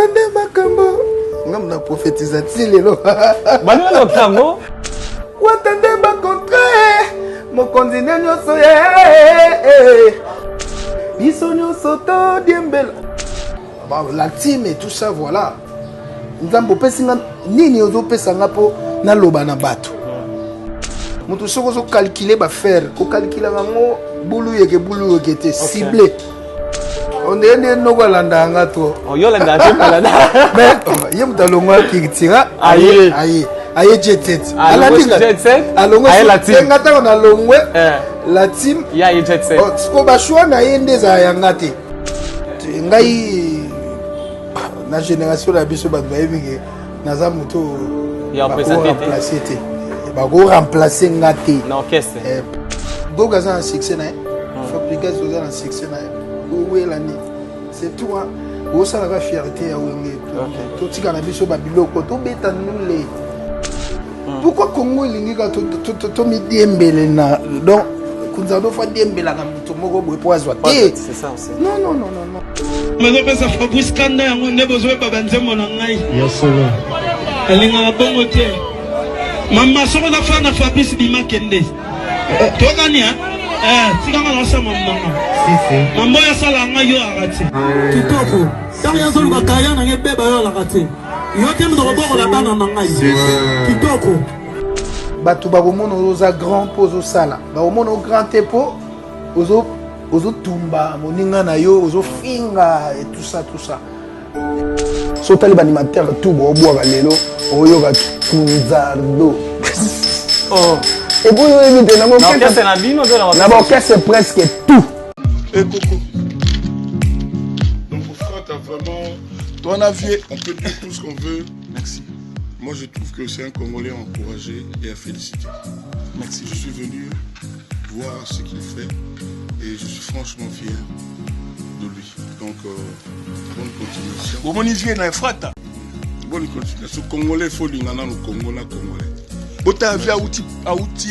Wata nde makambo. Nga na prophétisa ti lelo. Baninga na tango. Wata nde ba contraire. Mokonzi nde nyonso ye. Biso nyonso todiembela. Bon, la team et tout ça voilà. Nzambe opesi nga nini ozopesa nga mpo naloba na bato. Moto soki ozokalkile bafere kokalkilaka yango bulu yeke bulu yeke te cible. Ondeye nde noko alandaka nga to. Oh, yo olanda te malanda. Mais oh, ye moto alongwa kirtira Aye. aye aye jet set. Alongwe jet set, alongwe aye la team. nga ntango nalongwe Eh. la team Ya ye jet set. Oh, sikoyo bashwa na ye nde ezala yanga te ngai na génération na biso bato bayebi ke naza moto Ya remplacer te. remplace te bako remplace nga te. Na orchestre. Eh, Goga aza na succès na ye, Fabrigas oza na succès na ye, owela nini, c'est tout hein. Osalaka fierté ya Wenge. Totika na biso babiloko tobeta ndule. Pourquoi Congo elingi kaka tomidiembele na donc Kunzardo fa diembelaka moto moko boye po azwa te? C'est ça aussi. Non, non, non, non, non. Bazopesa Fabrice kanda yango nde bozoyeba banzembo na ngai. Alingaka bongo te. Mama soki oza fan na Fabrice bima kende. Tokani hein? Eh, tika nga naosala mamanga. Mambo oyo asala nga yo alaka te. Kitoko. Ntango ye azoluka kaya na ngai ebeba yo alaka te. Yo te moto okobokola bana na ngai. Kitoko. Bato bakomona oza grand mpo ozosala, bakomona o grand te mpo ozotumba moninga na yo, ozofinga et tout ça, tout ça. So otali baanimateur tout boobwaka lelo, oyoka Kunzardo. Oh. Epuis oyebi te na Na orchestre na bino to na na baorchestre presque tout. Et Coco. Donc, frère, t'as vraiment. Toi, Navier, on peut dire tout ce qu'on veut. Merci. Moi, je trouve que c'est un Congolais à encourager et à féliciter. Merci. Je suis venu voir ce qu'il fait et je suis franchement fier de lui. Donc, bonne continuation. Bomoni vie na Efrata. Bonne continuation. Congolais, faut lingana no Congo na Congolais. Bota vie auti auti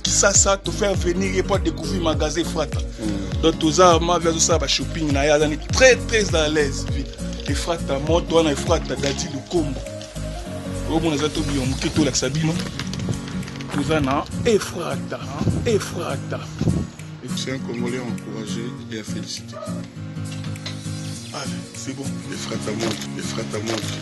Kisasa to faire venir et pour découvrir magasin Efrata. Donc toza ma vie azosala ba shopping na ye azali très très à l'aise vie. Efrata moto wana Efrata Dadi Lukombo. Omona eza tobima moke tolakisa bino. Toza na Efrata, Efrata. C'est un Congolais à encourager et à féliciter. Allez, c'est bon. Efrata monte, Efrata monte.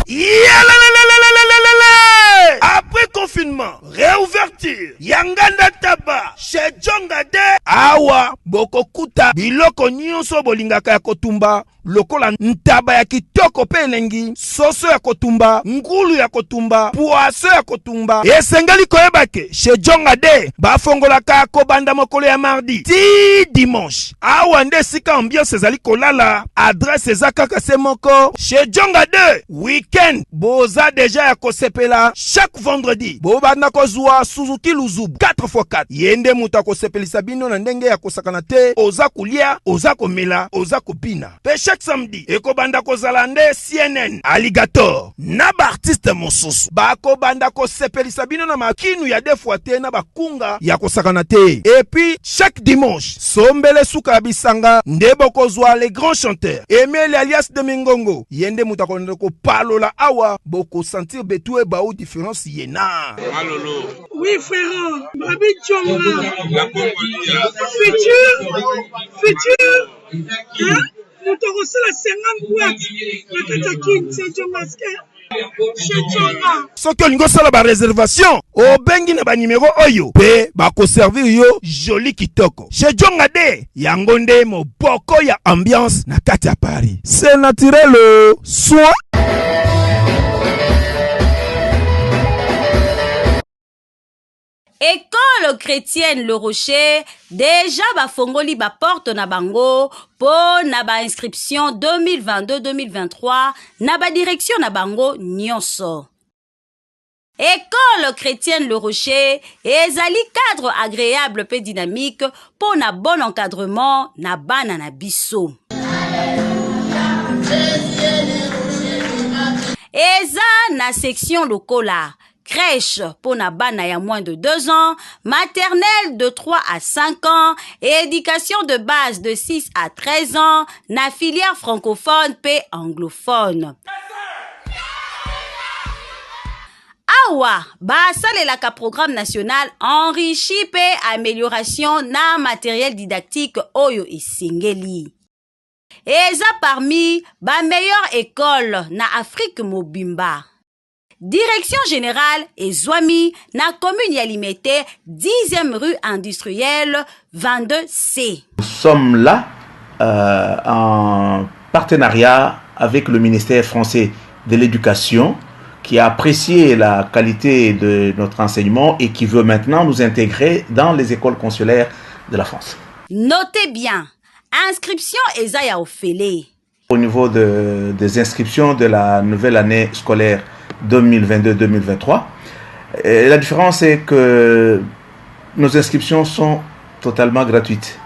Yalalalalalalalala! Après confinement, réouverture, Yanganda Taba, chez Jonga de Awa, bokokuta biloko nyonso bolingaka ya kotumba, lokola ntaba ya kitoko pe elengi, soso ya kotumba, ngulu ya kotumba, poisson ya kotumba. Esengeli koyeba ke chez Jonga de bafongolaka kobanda mokolo ya mardi ti dimanche. Awa nde esika ambiance ezali kolala, adresse eza kaka se moko chez Jonga de. Weekend boza deja ya kosepela chaque vendredi bobanda kozwa Suzuki Luzubu 4x4. Ye nde moto akosepelisa bino na ndenge ya kosakana te, oza kolia, oza komela, oza kobina. Pe chaque samedi ekobanda kozala nde CNN Alligator na ba artiste mosusu bakobanda kosepelisa bino na makinu ya deux fois te na bakunga ya kosakana te. Et puis chaque dimanche sombele suka ya bisanga nde bokozwa les grands chanteurs Emile alias de Mingongo, ye nde moto akolanda kopalola awa, bokosentir betu ebau différence ye na Malolo. Oui frère, Babi Djonga. La Congolia. Futur, futur, hein? Moto akosala 50 boîtes na kati ya Kin, c'est Djonga chez Djonga. Soki olingi osala ba réservation, obengi na ba numéro oyo pe bakoservir yo joli kitoko. Chez Djonga de, yango nde moboko ya ambiance na kati ya Paris. C'est naturel, soin. École chrétienne Le Rocher déjà bafongoli ba porte na bango po na ba inscription 2022-2023 na ba direction na bango nyonso. École chrétienne Le Rocher ezali cadre agréable pe dynamique po na bon encadrement na bana na biso. Eza na section lokola Crèche mpo na bana ya moins de 2 ans, maternelle de 3 à 5 ans et éducation de base de 6 à 13 ans na filière francophone mpe anglophone. Awa basalelaka programme national enrichi mpe amélioration na matériel didactique oyo esengeli. Eza parmi ba meilleures écoles na Afrique mobimba. Direction générale ezwami na commune ya Limete, 10e rue industrielle 22C. Nous sommes là en partenariat avec le ministère français de l'Éducation qui a apprécié la qualité de notre enseignement et qui veut maintenant nous intégrer dans les écoles consulaires de la France. Notez bien, inscription eza ya ofele. Au niveau des inscriptions de la nouvelle année scolaire 2022-2023, la différence est que nos inscriptions sont totalement gratuites.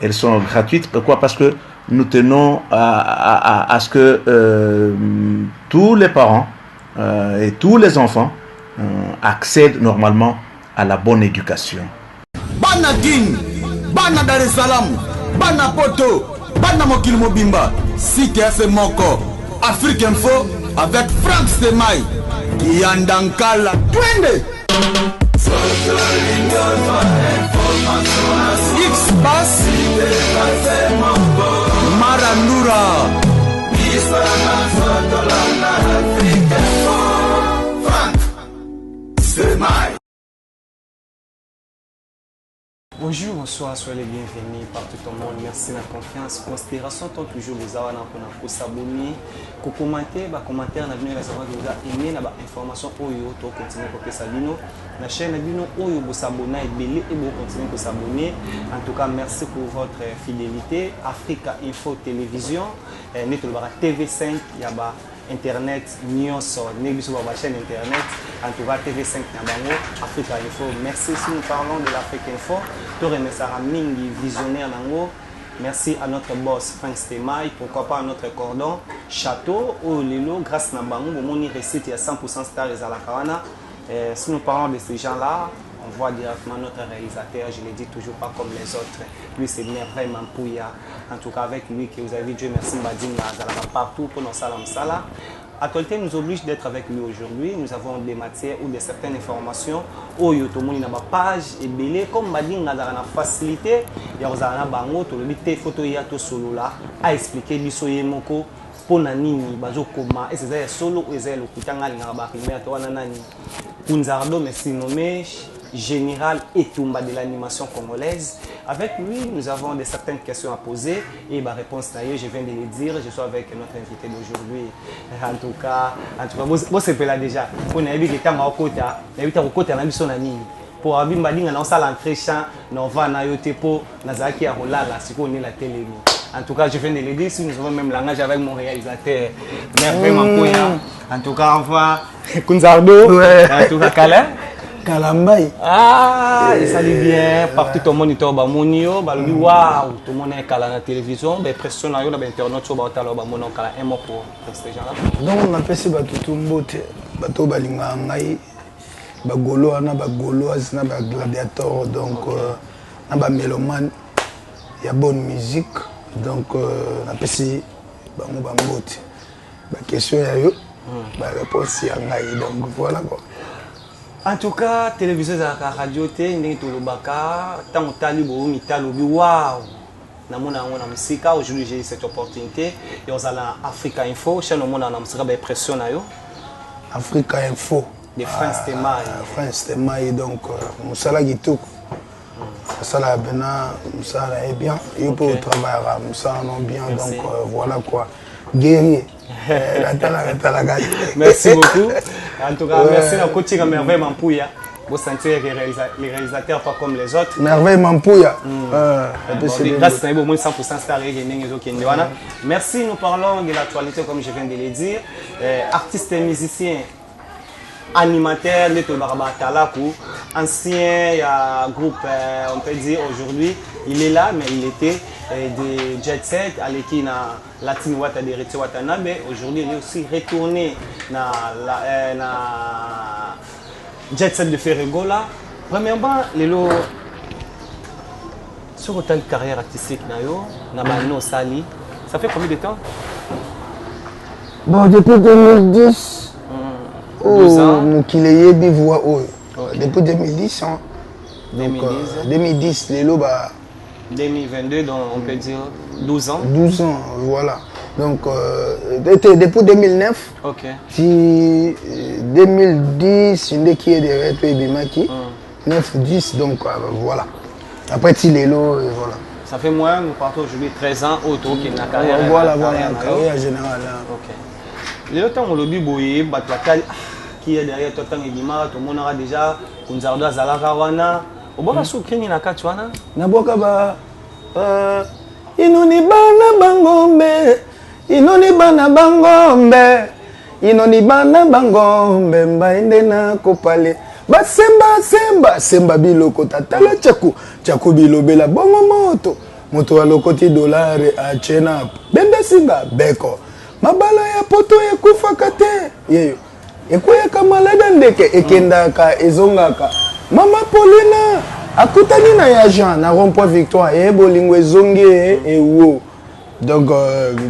Elles sont gratuites. Pourquoi? Parce que nous tenons à ce que tous les parents et tous les enfants accèdent normalement à la bonne éducation. Bana Kin, bana Dar es Salaam, bana Poto, bana mokili mobimba, site ya moko, Afrique Info avec Frank Stemay, Kiyanda Nkala, twende! X-Pass, Marandura. Bonjour, bonsoir, soyez les bienvenus partout au monde. Merci de la confiance. Considération tant toujours vous avez pour s'abonner, pour commenter, bah commentaire na bino savoir que vous avez aimé na ba information oyo to continuer ko pesa bino na chaîne na bino oyo vous s'abonner ebele et vous continuer ko s'abonner. En tout cas, merci pour votre fidélité. Africa Info Télévision, net le TV5 ya ba internet nyonso ndenge biso ba chaîne internet, en tout cas TV5 na bango Africa Info. Merci. Si nous parlons de l'Afrique Info, to remerciera mingi visionnaire nango. Merci à notre boss Frank Stemay, pourquoi pas à notre cordon Château oyo lelo grâce na bango bomoni réussite ya 100% star ezalaka wana. Si nous parlons de ces gens-là, on voit directement notre réalisateur, je le dis toujours pas comme les autres. Lui, c'est Merveille Mampouya. En tout cas, avec lui, que vous avez vu, Dieu merci, Mbadinga, Azalaka partout pour nos salam sala. Actualité nous oblige d'être avec lui aujourd'hui. Nous avons des matières ou des certaines informations. Oyo tomoni na ba page ebele comme Mbadinga azalaka na facilité ya kozala na bango tolobi te photo ya to solo la a expliquer biso ye moko pona nini bazokoma ese eza ya solo ou eza ya lokuta. Nga alingaka ba rumeur to wana nani Kunzardo, mais surnommé Général Etumba de l'animation congolaise. Avec lui, nous avons de certaines questions à poser et ma réponse d'ailleurs, je viens de le dire, je suis avec notre invité d'aujourd'hui. En tout cas, vous c'est là déjà. On a vu que tango akota, na vu tango kota na biso na nini. Pour abimba dinga na sala entrée champ, na va na yote po nazaki ya rolala siko ni la télé. En tout cas, je viens de le dire, si nous avons même langage avec mon réalisateur Merveille Mampoya. En tout cas, on va Kunzardo. Ouais. En tout cas, Kalin. Kalambay. Ah, il salue bien. Partout au monde, il ba monio, ba lobi waouh, tout le monde est kala na télévision, ba pression na yo na ba internet so ba otala ba mono kala un mot pour ces gens-là. Donc on appelle ba tutu mbote, ba to balinga ngai, ba gaulois na ba gauloise na ba gladiator, donc na ba mélomane, il y a bonne musique. Donc on appelle bango ba mbote. Ba question ya yo, ba réponse ya ngai. Donc voilà quoi. En tout cas, télévision ezalaka radio te ndenge tolobaka ntango otali boyo mitalobi waouh namona yango na mosika. Aujourd'hui j'ai eu cette opportunité ya kozala na Africa Info chaîne, omona na mosika ba impression na yo. Africa Info de France Stemay. France Stemay, donc mosala kitoko, mosala ya pena, mosala na ye bien, yo mpe otravaillaka mosala no bien. Merci. Donc voilà quoi, guerrier natalaka talaka. Merci beaucoup. En tout cas, merci na kotika Merveille Mampouya. Vous sentez les réalisateurs pas comme les autres. Merveille Mampouya. Grâce à vous, 100% star et ndenge ezokende wana. Merci, nous parlons de l'actualité comme je viens de le dire. Artiste et musicien, animateur, Neto Baraba Talaku, ancien ya groupe, on peut dire aujourd'hui, il est là, mais il était de Jet Set, aleki na Latine Wata de Rete Watanabe. Aujourd'hui, il est aussi retourné na, la, na Jet Set de Ferre Gola. Premièrement, lelo soki otali carrière artistique na yo na bano osali, ça fait combien de temps? Bon, depuis 2010, 12 ans. Oh, mokili eyebi voix oyo. Depuis 2010, hein. Donc, 2010. 2010 lelo ba 2022, donc on peut dire 12 ans. 12 ans, voilà. Donc, depuis 2009, ti 2010, nde qui est derrière toi ebimaki, 9, 10, donc voilà. Après ti lelo, et voilà. Ça fait moins, nous partons aujourd'hui 13 ans autour qui est la carrière. Voilà, la voilà, carrière, la carrière générale, hein. Ok. Lelo ntango olobi boye, bato batali, ah, qui est derrière toi ntango ebimaka, tomonaka déjà Kunzardo azalaka wana. Obwaka su krini na kati wana? Nabwaka ba inoni bana bangombe, inoni bana bangombe, inoni bana bangombe, mbaende na kopale. Basemba, semba, semba biloko, tatala tchaku, tchaku bilobela, bongo moto. Moto alokoti dolare, achena, benda singa, beko. Mabala ya poto ekufaka te. Yeyo. Ekweyaka malada ndeke, ekendaka, ezongaka. Mama Paulina akutani na ya Jean na rond-point Victoire, e bolingo ezongi e, e wo. Donc,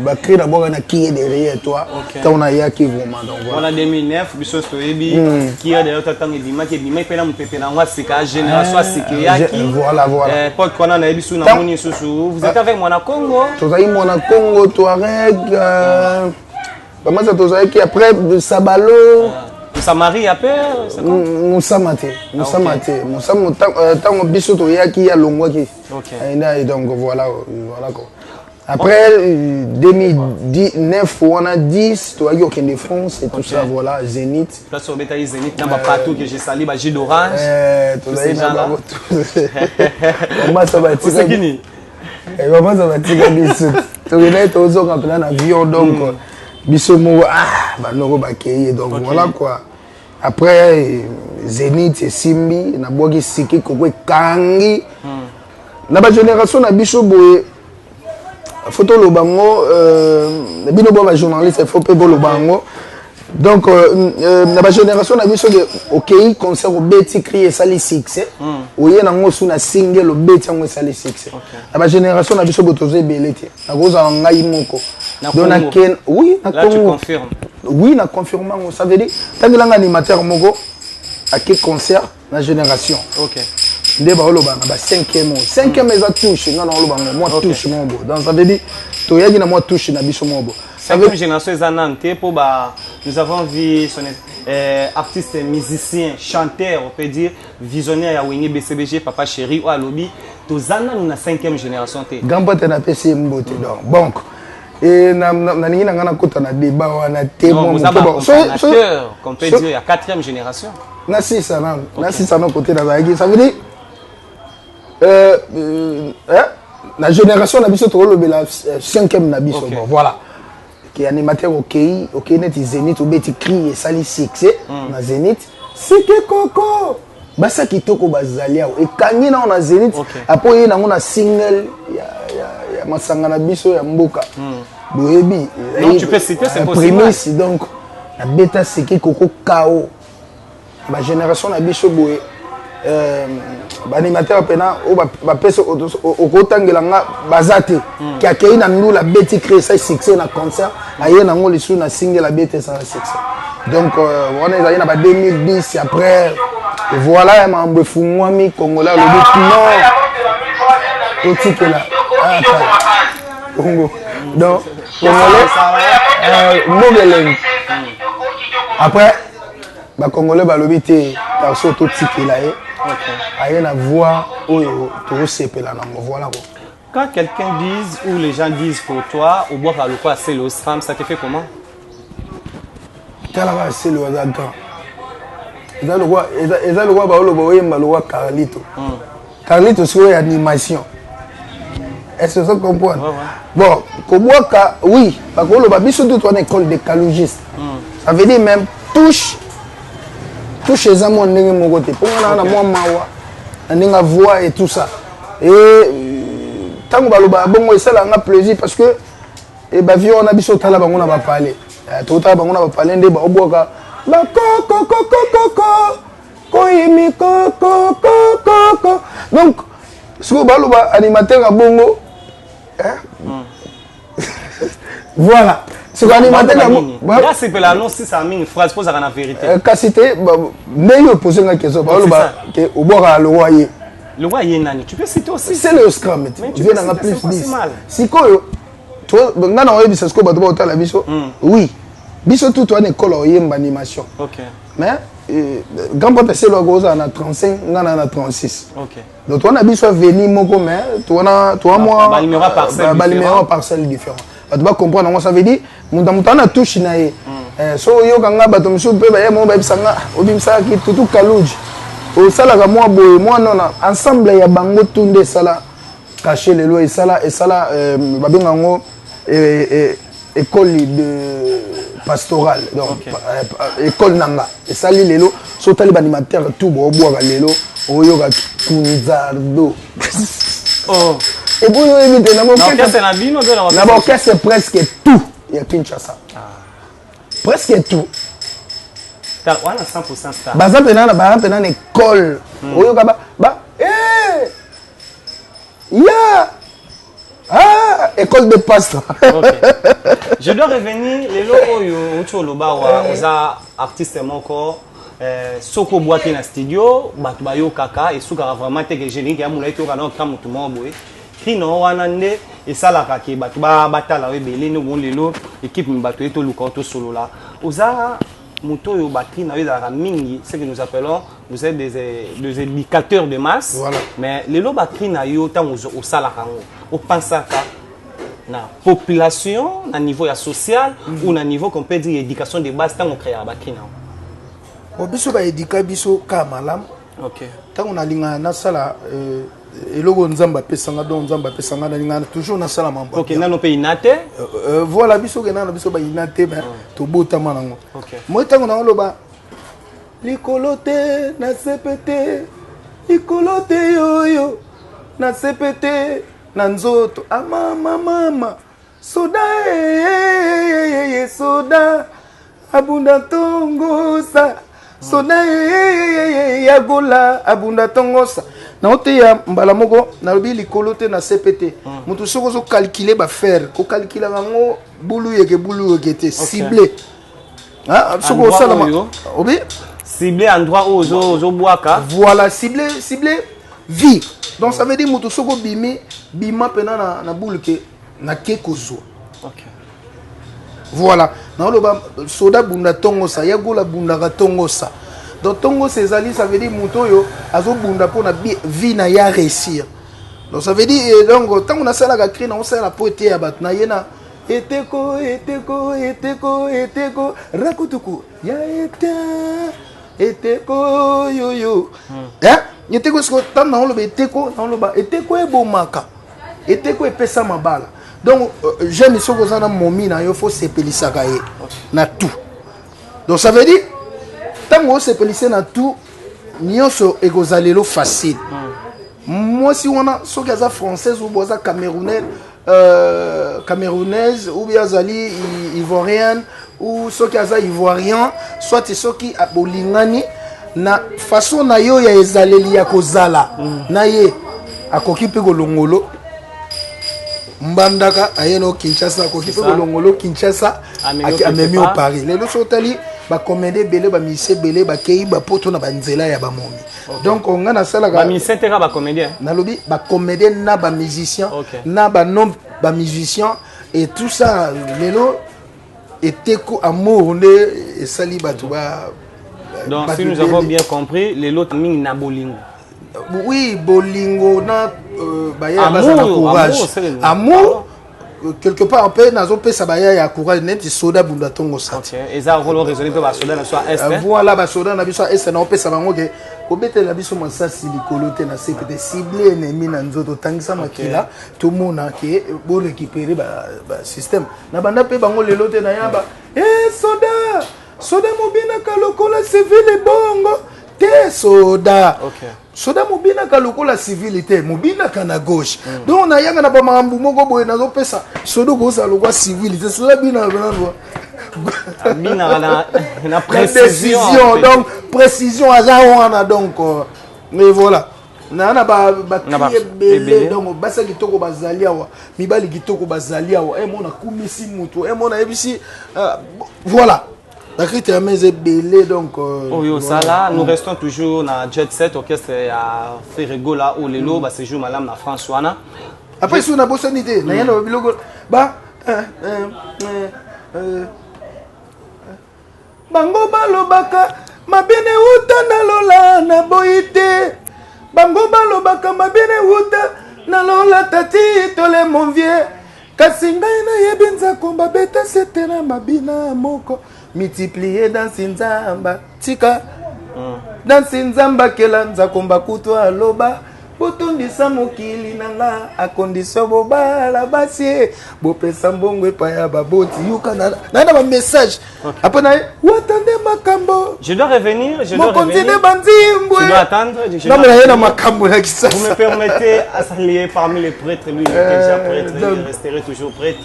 ba cri d'abord na qui est derrière toi. Quand on a yaki vraiment, donc voilà. Voilà 2009, biso toyebi qui est derrière toi tango ebimaki, ebimaki pe na mopepe na ngo asika, génération asika eyaki. Voilà, voilà. Époque wana nayebi su na moni susu. Vous êtes avec Mwana Congo? Tozali Mwana Congo, Touareg, Bamasa tozalaki après Sabalo. Moussa Marie après, c'est quoi? Moussa Mate, Moussa Mate, Moussa tango biso toyaki ya longwaki. Et donc voilà, voilà quoi. Après, 2009, on a 10, toi, il y a aucun de France et tout ça, voilà, Zénith. Place au bétail Zénith, n'a pas partout que j'ai sali, bah, j'ai d'orange. Tous Tous ces ces gens-là. gens-là. Maman, ça va Où c'est qui ni? Eh, maman, ça va tirer des sous. Tu connais, tu as un plein avion, donc, biso moko, ah, bah, noko, bah, kéye, donc, voilà, quoi. Après, Zénith, Simbi, na boki siki, koko, kangi. Na ba génération, na biso, boye, faut toloba ngo bino bo ba journaliste, faut pe boloba ngo. Donc na ba génération na biso de okei concert obeti cri esali succès. Oye na ngo su na single obeti yango esali succès. Na ba génération na biso botozo ebele te. Na kozala ngai moko. Na Donc, na Congo. ken, oui, na Là, tu Congo. confirmes. Oui, na confirme ngo. Ça veut dire tangela animateur moko à quel concert na génération. Nde ba oloba na ba 5e oyo. 5e eza touche, nga na oloba ngo, moi touche mo bo. Donc ça veut dire toyaki na moi touche na biso mo bo. Ça veut Cinquième génération eza nanu te po ba nous avons vu son artiste musicien, chanteur, on peut dire visionnaire ya Wenge BCBG Papa Chéri oyo alobi toza nanu na 5e génération te. Grand pote na pesi mbote donc. Bon. Et na, na, na ningi na nga na kota na débat wana te Non, mo vous avez moke un bon. So, so, accompagnateur, qu'on peut so, dire, il y a 4e génération. Na six, na, na six, na côté na zalaki. Ça veut dire, hein, la génération na biso tolobela 5e na biso. Bon, voilà. Qui animateur okei, okei net Zénith obeti cri et sali succès na Zénith. Sike koko. Basa kitoko bazali awa. Ekangi na na Zénith. Apo ye nango na single ya, ya, ya masanga na biso ya mboka. Boyebi, Non, tu peux citer, c'est possible. Prémisse, donc, na beta sike koko KO. Ba génération na biso boye, ba animateur pena, o ba, ba pesa, o, o, o, okotangela nga baza te. Ki akei na ndula beti créer ça succès na concert, aye nango lisu na single la beti ça succès. Donc, on est allé na ba 2010 après, voilà, ya mambo efungwami Congolais alobi non. Totikela. Ah, attends. Congo. Donc, Congolais, Mogeleng. Après, ba Congolais balobi te, perso totikela ye. Aye na voix oyo tosepela nango, voilà quoi. Quand quelqu'un dise ou les gens disent pour toi, au bois par le quoi, c'est le SRAM, ça te fait comment? Tala ba c'est le hasard grand. Eza le roi, eza, eza le roi ba oloba oyemba le roi Carlito. Carlito c'est animation. Est-ce que ça comprend? Bon, kobwaka, oui, ba koloba biso tout on école de calogiste. Ça veut dire même touche touche eza mwa ndenge moko te. Mpo nga na mwa mawa, na ndenge voix et tout ça. Et tango baloba bongo esala nga plaisir parce que et ba vieux on a biso tala bango na ba palais. Totala bango na ba palais nde ba obwaka ba ko ko ko ko ko ko. Koyimi ko ko ko ko ko. Donc sikoyo baloba animateur ya bongo hein? Voilà. Sikoyo animateur ya bongo. Sepela non si ça mingi phrase posaka na vérité. Euh, kasi te nde yo pose nga question baloba ke obwaka le roi ye. Le roi ye nani? Tu peux citer aussi. C'est le Oscar mais tu viens nanga plus 10. Sikoyo nga na oyebisa sikoyo bato baotala biso. Oui. Biso tout toa na ekolo oyemba animation. Okay. Mais euh, grand prêtre Selo akozala na 35 nga na na 36. Okay. Donc toa na biso avenue moko mais toa na toa mwa ba numéro parcelle ba numéro parcelle différent. Bato ba comprendre yango ça veut dire moto moto ana touche na ye. Eh, so oyoka nga bato mosusu mpe baye moko bayebisa nga obimisaka tutu kaluji osalaka mwa boye mwa nona ensemble ya bango tu nde esala cachet lelo esala esala euh, babenga yango eh, eh, école de pastorale donc okay. Euh, école nanga esali lelo so otali baanimateur tout boobwaka lelo oyoka kunzardo oh. epuis oyebi te na baorchestre presque tout ya Kinshasa ah. Presque tout baza mpena baza mpena na école oyoka ba ba eh! ya ah, école de pasteur. Okay. Je dois revenir lelo oyo outi oloba wa oza artiste moko euh, soki obwaki na studio bato bayokaka esukaka vraiment te ke générique ya molai toyoka na oka motu moko boye cri na yo wana nde esalaka ke bato batala yo ebele nde omoni lelo équipe bato ye toluka yo tosolola oza moto oyo bacri na yo ezalaka mingi ce que nous appelons vous êtes des, des éducateurs de masse voilà. Mais lelo bacri na yo ntango osalaka yango opansaka na population na niveau ya social ou na niveau qu'on peut dire éducation de base ntango ocréaka bacri na yo? Bon, biso baéduka biso ka malamu. Ntango nalingaka nasala euh, eloko Nzambe apesanga, donc Nzambe apesanga nalingaka toujours nasala mambo. Okenda no mpe ina te? Euh, euh, voilà, biso okenda na biso baina te, mais tobotama nango. Moi ntango naoloba likolo te na sepe te, likolo te yoyo na sepe te na nzoto amama mama soda e soda abunda tongosa soda e yagola abunda tongosa naoteya mbala moko nalobi likolo te na sepe te. Moto soki ozokalkule bafere kokalkulaka yango bulu yeke bulu yeke te, cible soki osalama obi cible endroit oyo ozobwaka. Voilà, cible, cible vie. Donc ça veut dire moto soki obimi bima mpena na, na bulu ke nake kozwa. Voilà, naoloba soda bunda tongosa yagola bundaka tongosa. Donc tongosa ezali, ça veut dire moto oyo azobunda mpona vie na ya réussir. Donc ça veut dire, donc ntango nasalaka cri naosala po ete ya bato na ye na eteko eteko eteko eteko rakutuku ya ete eteko yoyo eh? Eteko siko ntango naoloba eteko, naoloba eteko ebomaka, eteko epesa mabala. Donc euh, jeune soki oza na momi na yo fo sepelisaka ye na tout. Donc ça veut dire ntango osepelise na tout nyonso ekozala lelo facile. Mwasi wana soki aza française ou aza camerounaise, euh, camerounaise ou bien azali ivoirienne ou soki aza ivoirien, soit soki bolingani na façon na yo ya ezaleli ya kozala na ye, akoki mpe kolongolo Mbandaka aye no Kinshasa, akoki mpe kolongolo Kinshasa amemi o Paris. Lelo so otali bacomédie ebele, bamusicien ebele bakei bapoto na banzela ya bamomi. Donc nga nasalaka bamusicien te kaka bacomédien. Nalobi bacomédien na bamusicien na banon bamusicien et tout ça. Lelo eteko amour nde esali bato ba Donc si nous avons bien compris, lelo mingi na bolingo. Oui, bolingo na euh, baya baza na courage, amour quelque part mpe nazopesa baya ya courage neti soda bunda ntongo sa. Eza rôle raisonné mpe basoda na biso ya est. Voilà, basoda na biso ya est naopesa bango ke kobetela biso masasi likolo te na sepe te, cible ennemi na nzoto, tangisa makila tomona ke borécupérer basystème na banda mpe bango lelo te nayaba e soda soda mobinaka lokola civile bongo te soda. Soda mobinaka lokola civile te, mobinaka na gauche. Donc nayaka na bamakambo moko boye nazopesa soda kozala lokola civile te, soda bina nano. Abinaka na, na précision. Donc précision aza wana donc euh, mais voilà naa na bacri ebele donc basi ya kitoko bazali awa mibali kitoko bazali awa emo nakumisi motu emo nayebisi euh, voilà bacri terme eza ebele donc euh, oyo osala nous restons toujours na jet set orchestre ya ferregola oyo lelo basejour malamu na france wana après soki nabosani te naya na biloko ba euh, euh, euh, bango balobaka mabene wuta na lola naboyi te bango balobaka mabene wuta na lola tati tole mon vieux kasi ngai nayebi nzako babeta sete na mabina moko multiplie dansi nzamba tika dansi nzamba kela nzakomba kutu aloba botondisa mokili na nga akondisio bobala basi ye bopesa mbongo epai ya baboti yoka na na bamessage apres na ye wata nde makambo Je dois revenir, je dois mokonzi revenir. nde banzimbwe Je dois attendre. Je dois namona ye na revenir. makambo ya Vous me kisasa permettez à saluer parmi les prêtres, lui il était déjà prêtre, donc- il resterait toujours prêtre,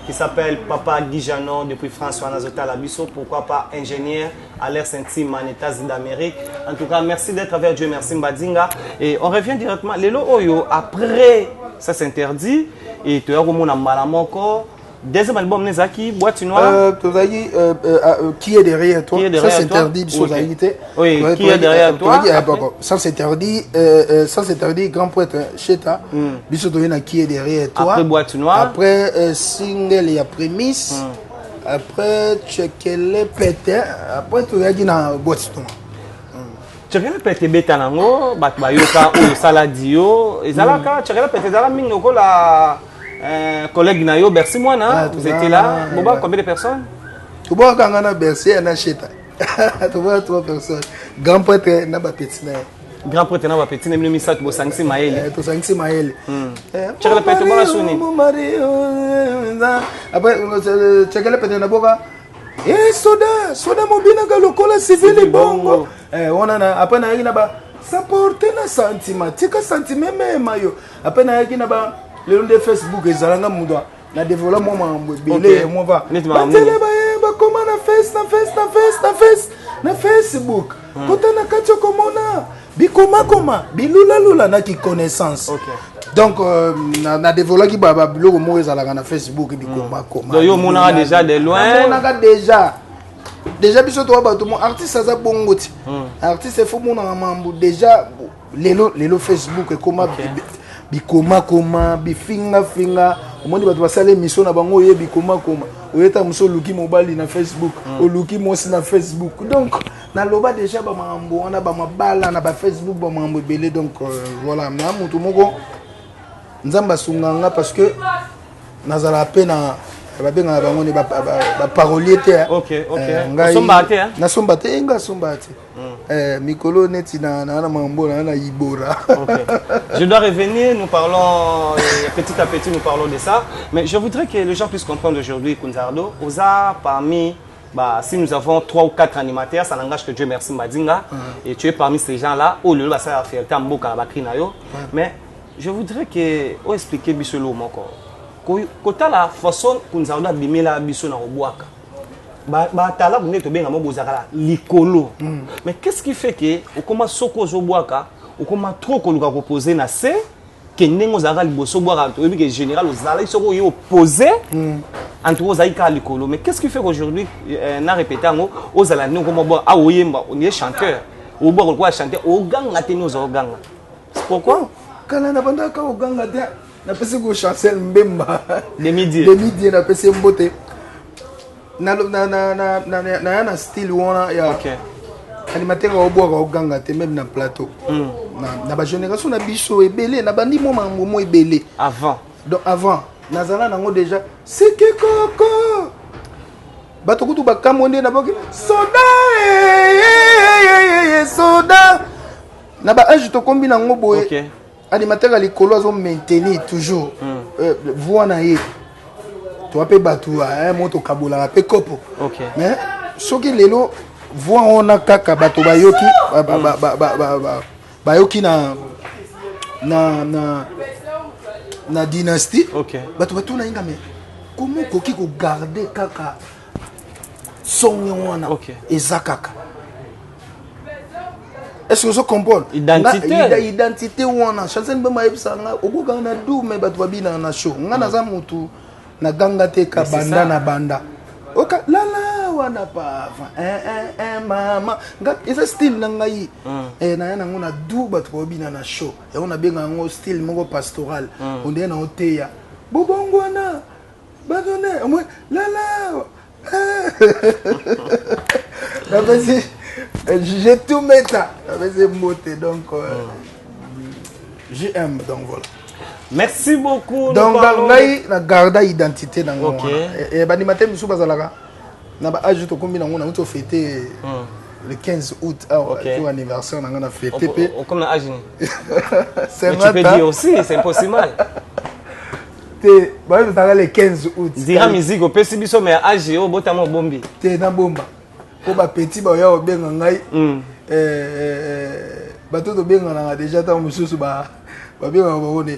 qui s'appelle Papa Guy Janon depuis François Nazota Labisso, pourquoi pas ingénieur à l'air Saint-Tim en États-Unis d'Amérique. En tout cas, merci d'être avec Dieu, merci Mbadinga. Et on revient directement. Lelo Oyo, après, ça s'interdit, et tu as remonté Malamoko. Deuxième album, Nezaki, Boîte Noire. Tozalaki qui est derrière toi Qui est derrière ça c'est toi interdit biso Ok. ozalaki te Oui, Ouais, qui est derrière toi, tozalaki, après. bon, ça c'est interdit ça c'est interdit grand prêtre cheta biso toyei na qui est derrière toi Après Boîte Noire. après single ya prémisse après chekele pete après toyaki na boîte noire. Tshekele pete ebeta nango bato bayoka oyo osala dio ezalaka tshekele pete ezala mingi lokola collègue na yo Bercy Mwana. Ah, Vous toza- étiez là boba combien de personnes? Tobwaka nga na Bercy na cheta, tobwaka trois personnes, grand prêtre na bapeti na ye. Grand prêtre na bapeti na bino misato bosangisi mayele. Tosangisi mayele. Tshekele pete obwaka suni. Après tshekele pete naboka e soda soda mobinaka lokola sivili bongo. Wana na après nayaki na ba saporte na sentiment tika sentiment emema yo. Après nayaki na ba lelo nde Facebook ezalanga moto na developpe mwa makambo ebele mwa ba Neti makambo batele nini? baye bakoma na face na face na face na face na Facebook kota na kati okomona bikomakoma bilulalula na kiconnaissance. Donc na développaki biloko moko ezalaka na Facebook, bikomakoma. Donc yo omonaka déjà de loin. Namonaka déjà biso towa bato mo artiste aza bongo ti artiste efo monaka mambo déjà lelo lelo Facebook ekoma bikomakoma bifingafinga omoni bato basala émission na bango oye bikomakoma oyeta mosu oluki mobali na Facebook, oluki mwasi na Facebook. Donc naloba déjà bamakambo wana bamabala na bafacebook bamakambo ebele. Donc voilà na motu moko nzambe asunga nga parce que nazala mpe na babengaka bango ni baparolier te. Osombaka te, hein? Nasomba te nga asomba te. Mikolo neti na na makambo na ibora. Ok. Je dois revenir, nous parlons, petit à petit, nous parlons de ça. Mais je voudrais que les gens puissent comprendre aujourd'hui, Kunzardo, Oza, parmi, bah, si nous avons trois ou quatre animateurs, ça n'engage que Dieu merci Madinga. Et tu es parmi ces gens-là, où le ça a fait mboka bakri na yo. Mais je voudrais que, oh, expliquer biso lo moko. Kota la façon Kunzardo abimela biso na obwaka. Batala nde tobenga mo bozalaka likolo, mais qu'est-ce qui fait que okoma soki ozobwaka okoma trop koluka kopose na se ke ndenge ozalaka liboso obwaka? Toyebi ke général ozalaki soki oye opose en tout cas ozalaki kaka likolo, mais qu'est-ce qui fait qu'aujourd'hui na répété yango ozala ndenge okoma obwaka awa oyemba onie chanteur obwaka lokola chanteur oganga te nde ozala oganga? C'est pourquoi? Kala na bandaka oganga te napesi ko Chancel Mbemba. Demidie. Demidie napesi ye mbote naya na style wana ya animateur aobwaka oganga te même na plateau na bagénération na biso ebele na bandi mwa makambo mo ebele. Avant. Donc avant nazala nango déjà seke koko bato kutu bakamwe nde naboki soda soda na baage tokombi nango boye. Animateur ya likolo azo maintenir toujours voix na ye toa mpe bato mo tokabolaka mpe kopo. Mais soki lelo voix wana kaka bato bayoki bayoki na dynastie. Bato batuna ye nga mais comment okoki kogarde kaka Songe wana eza kaka. Est-ce que ozo comprendre? Identité. Identité wana. Chancel Mbemba ayebisa nga okokanga na du mais bato babinaka na show. Nga naza mutu na ganga te ka banda na banda. Oka lala wana pava. Eh eh eh mama. Nga eza style na ngai. Eh na yango na du bato babina na show. Yango na benga yango style moko pastoral. On dirait na oteya. Bobongwana. Badone, moi lala. Napesi j'ai tout meta. Napesi mbote donc JM donc voilà. Merci beaucoup. Donc ngai na garda identité na ngo. Et bandima te misu bazalaka na ba âge tokombi nango na uto fêter le 15 août ah okay. Anniversaire na nga na fêter pe. Comme na âge ni. C'est tu peux dire aussi, c'est impossible. Te bayebisaka le 15 août. Dira musique opesi biso mais âge oyo obotama obombi. Te nabomba mpo bapeti baoya kobenga ngai bato tobenganaka déjà ntango mosusu babengaka bango ne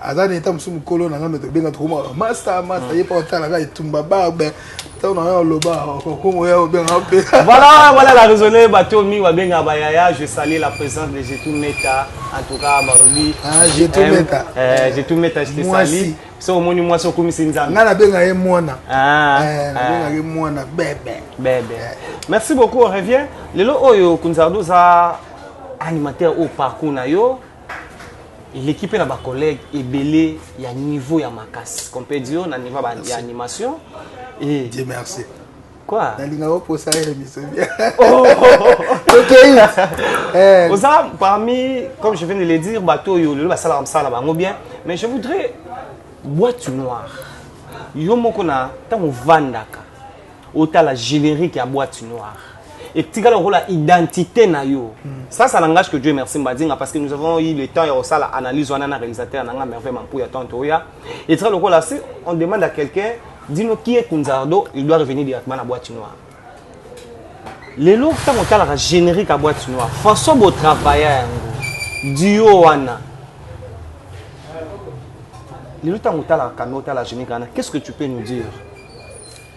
aza na eta mosusu mokolo na ngai me tobenga tokomaka master master ye mpo otalaka etumba barbe ntango na ngai oloba okokoma oya kobenga mpe. Voilà, voilà la raisonnée bato mingi babengaka bayaya. Je salue la présence de Jetou Meta, en tout cas balobi. Ah, Jetou Meta. Jetou Meta, je te salue. So omoni mwasi okumisi Nzambe. Ngai nabenga ye mwana. Nabengaka ye mwana bebe. Bebe. Merci beaucoup, on revient. Lelo oyo Kunzardo za animateur au parcours na yo. L'équipe na ba collègues ebele ya niveau ya makasi. Qu'on peut dire na niveau ya animation. Et Dieu merci. Quoi? Nalinga oposa ye émission bien. Oh. OK. Oza parmi, comme je viens de le dire, bateau yo lelo basala msala bango bien, mais je voudrais boîte noire. Yo moko na tango vandaka otala générique ya boîte noire. Et tika lokola identité na yo. Ça, ça langage que Dieu merci Mbadinga parce que nous avons eu le temps ya osala analyse wana na réalisateur nanga Merveille Mampouya tanto ya. Et tika lokola si on demande à quelqu'un dis-nous qui est Kunzardo, il doit revenir directement à la boîte noire. Lelo tango otala générique à boîte noire, façon bo travailler yango. Duo wana. Lelo tango otala caméra otala générique wana, qu'est-ce que tu peux nous dire?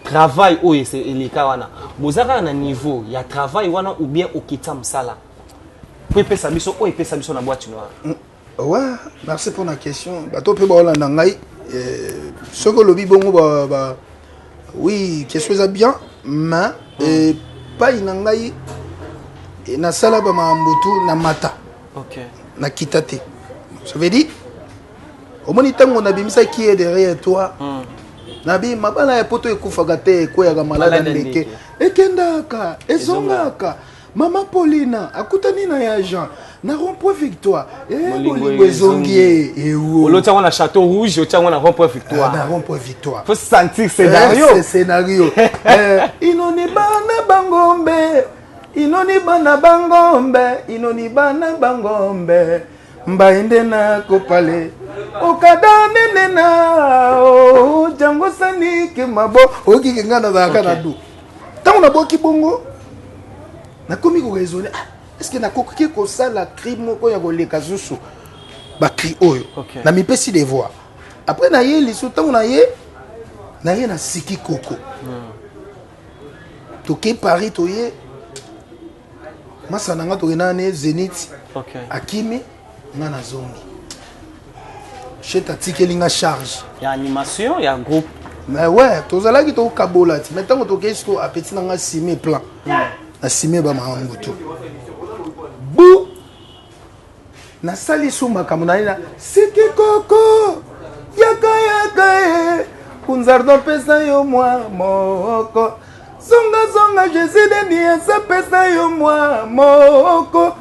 Travail oyo c'est eleka wana. Bozaka na niveau ya travail wana ou bien okita msala. Po epesa biso oyo epesa biso na boîte noire. Ouais, merci pour la question. Bato pe baolanda ngai soki olobi bongo ba oui, question eza bien, mais epai na ngai nasala ba makambo tu na mata. Nakita te. Ça veut dire omoni ntango nabimisaki ye derrière toi, nabi mabala ya poto ekufaka te, ekweyaka malada ndeke ekendaka ezongaka. Mama Paulina akutani na ya Jean na rond-point Victoire. Bolingo ezongi ye. Ewo. Oloti yango na Château Rouge, oti yango na rond-point Victoire. Na rond-point Victoire. Faut sentir scénario. C'est scénario. Inoni bana bangombe, inoni bana bangombe, inoni bana bangombe. Mbaende na kopale. Okada nene na o jango sanike mabo. Okike nga na zalaka na du. Tango na boki bongo nakomi ko raisonner, ah, est-ce que nakoki kosala cri moko ya koleka zusu ba cri oyo? Na mipesi devoir. Après na ye lisu tango na ye na ye na siki koko. Toke Paris toye masa na nga tokendaka ne Zenith. Akimi nga na zongi. Chet atikeli nga charge ya animation ya groupe. Mais ouais, tozalaki tokabola ti. Mais tango tokei siko apeti na nga sime plan. Na sime ba makambo to. Bu nasali su makambo na ye na siki koko yaka yaka e Kunzardo pesa yo mwa moko zonga zonga Jésus de Niese pesa yo mwa moko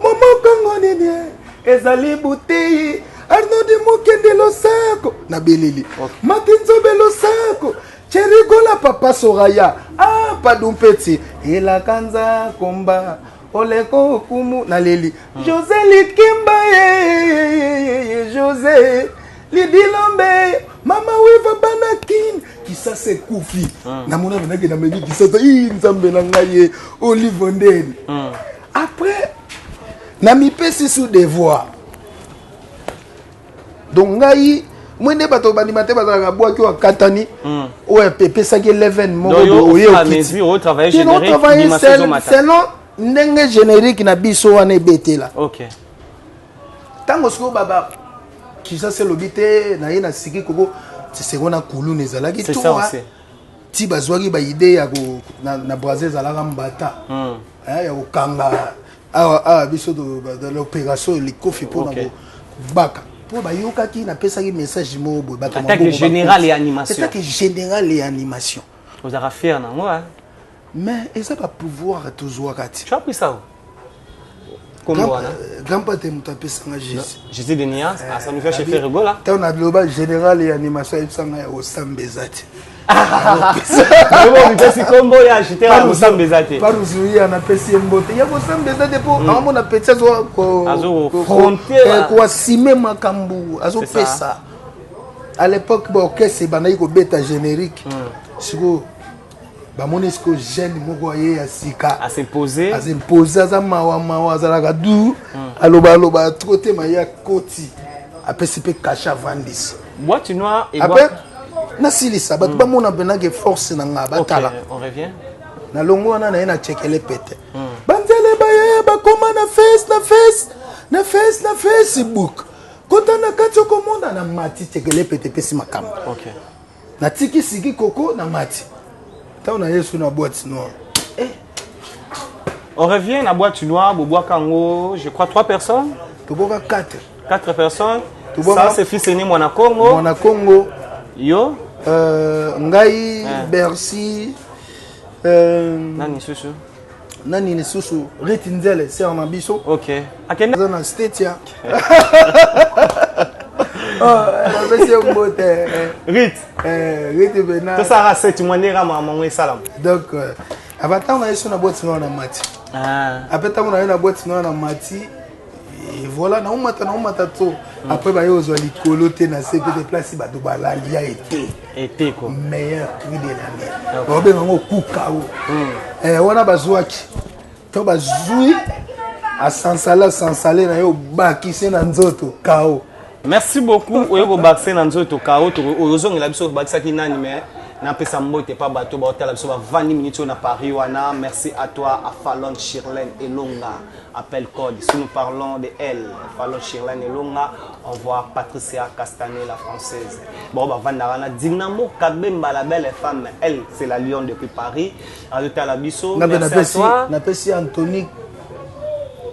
momokongo nini ezali bouteille Arnaud Mukende losako na beleli. Matinzobe losako Cherigola papa Soraya ah padumpeti elakanza komba oleko okumu na leli. José Likemba ye José Lidilombe mama wiva banakin Kisasa ekufi. Namona venaki na meli Kisasa i nzambe na ngai ye Olive Ndeni. Après na mipesi sous devoir. Donc ngai Moi nde bato bandima te bazalaka bwaki oyo akatani oyo epesaki 11 moko Donc, yo, boye au fur et à okiti. mesure, oyo travailler Te, générique, otravaille ndima sezomata. selon ndenge générique na biso wana ebetela. Ok. Ntango sikoyo baba Kinshasa elobi te na ye na siki koko tiseko na kuluna ezalaki C'est to ça aussi. Ti bazwaki baide ya ko na Brazza ezalaka mbata eh, ya kokanga awa awa biso l'opération likofi mpona kobaka mpo bayokaki napesaki message moko boye bato Attaque maboko générale bakoti. et animation. Attaque générale et animation. Ozalaka fier nango, hein? Mais eza bapouvoir tozwaka ti. Tu as pris ça où? Kombo wana? Grand pate moto apesanga Jésus. Jésus de Nias, à sa nouvelle chef Rigola. Ntango naloba général et animation, ayebisanga ya kosamba eza te. Mipesi kombo ya agitaire ya kosamba eza te. Paruzuya napesi ye mbote ya kosamba eza te mpo aomona petit azo Azo fronter, koasime makambo azopesa. À l'époque baorchestre ebandaki kobeta générique. Sikoyo bamoni sikoyo jeune moko aye ya sika. As'impose. Asimpose, aza mawa mawa, azalaka du aloba aloba trop te, ma ye akoti apesi mpe kashe avandisi. Boîte noire et après boîte. Nasilisa bato bamona mpenake force na nga batala. Ok, on revient. Na longo wana na ye na cekele pete banzele baye bakoma na face na face na face na Facebook, kota na kati okomona na mati cekele pete epesi makambo. Natiki siki koko na mati ntango na yesu na boîte noire. On revient na boîte noire, bobwaka yango, je crois trois personnes. Toboka 4. Quatre personnes. Tobwaka- Ça, c'est fils aîné Mwana Congo. Mwana Congo. Yo. Ngai, Bercy, Nani lisusu? Nani lisusu? Riti Nzele, ser na biso. Ok. Akende aza na state ya napesi yo mbote. Rit. Riti pena. Tosalaka 7 mois ndenge makambo yango esalama. Donc avant ntango na ye so na boîte noire na mati. Après ntango na ye na boîte noire na mati, et voilà, naomata naomata to après baye ozwa likolo te na se pe te place bato balali ya ete. Ete ko. Meilleur cri de l'année baobenga yango kukao. Wana bazwaki to bazwi asansale asansale na ye obakisi na nzoto kao. Merci beaucoup. Oyo kobakise na nzoto kao, ozongela biso obakisaki nani, mais napesa mbote pa bato baotala biso bavandi minutes oyo na Paris wana. Merci à toi, à Falon Shirlene Elonga, appel code. Si nous parlons de elle, Falon Shirlene Elonga, on voit Patricia Castanet, la française. Bon, bavandaka na Dynamo Kabemba, la belle femme, elle c'est la lion depuis Paris, azotala biso. Nga mpe Merci à napesi toi. Napesi Antony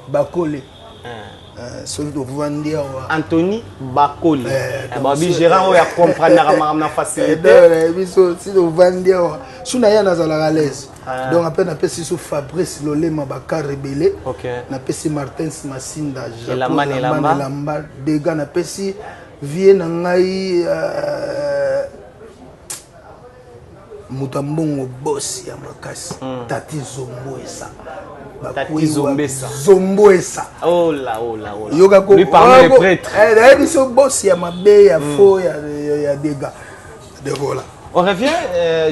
Bakole. Soki tovandi awa. Anthony Bakole. Donc babi gérant oyo acomprendaka makambo na facilité. Donc, biso si tovandi awa su na ye nazalaka à l'aise. Donc ape napesi so Fabrice Lolema Bakar ebele. Napesi Martins Masinda. Elamba na elamba. Elamba dega napesi vie na ngai, moto ya mbongo bosi ya makasi, Tati Zombo esa. Tati Zombesa. Zombo esa. Oh là, oh là, oh là. Yoka ko Lui parmi les prêtres. Nayebi so bosi ya mabe ya fo ya dega de voilà. On revient,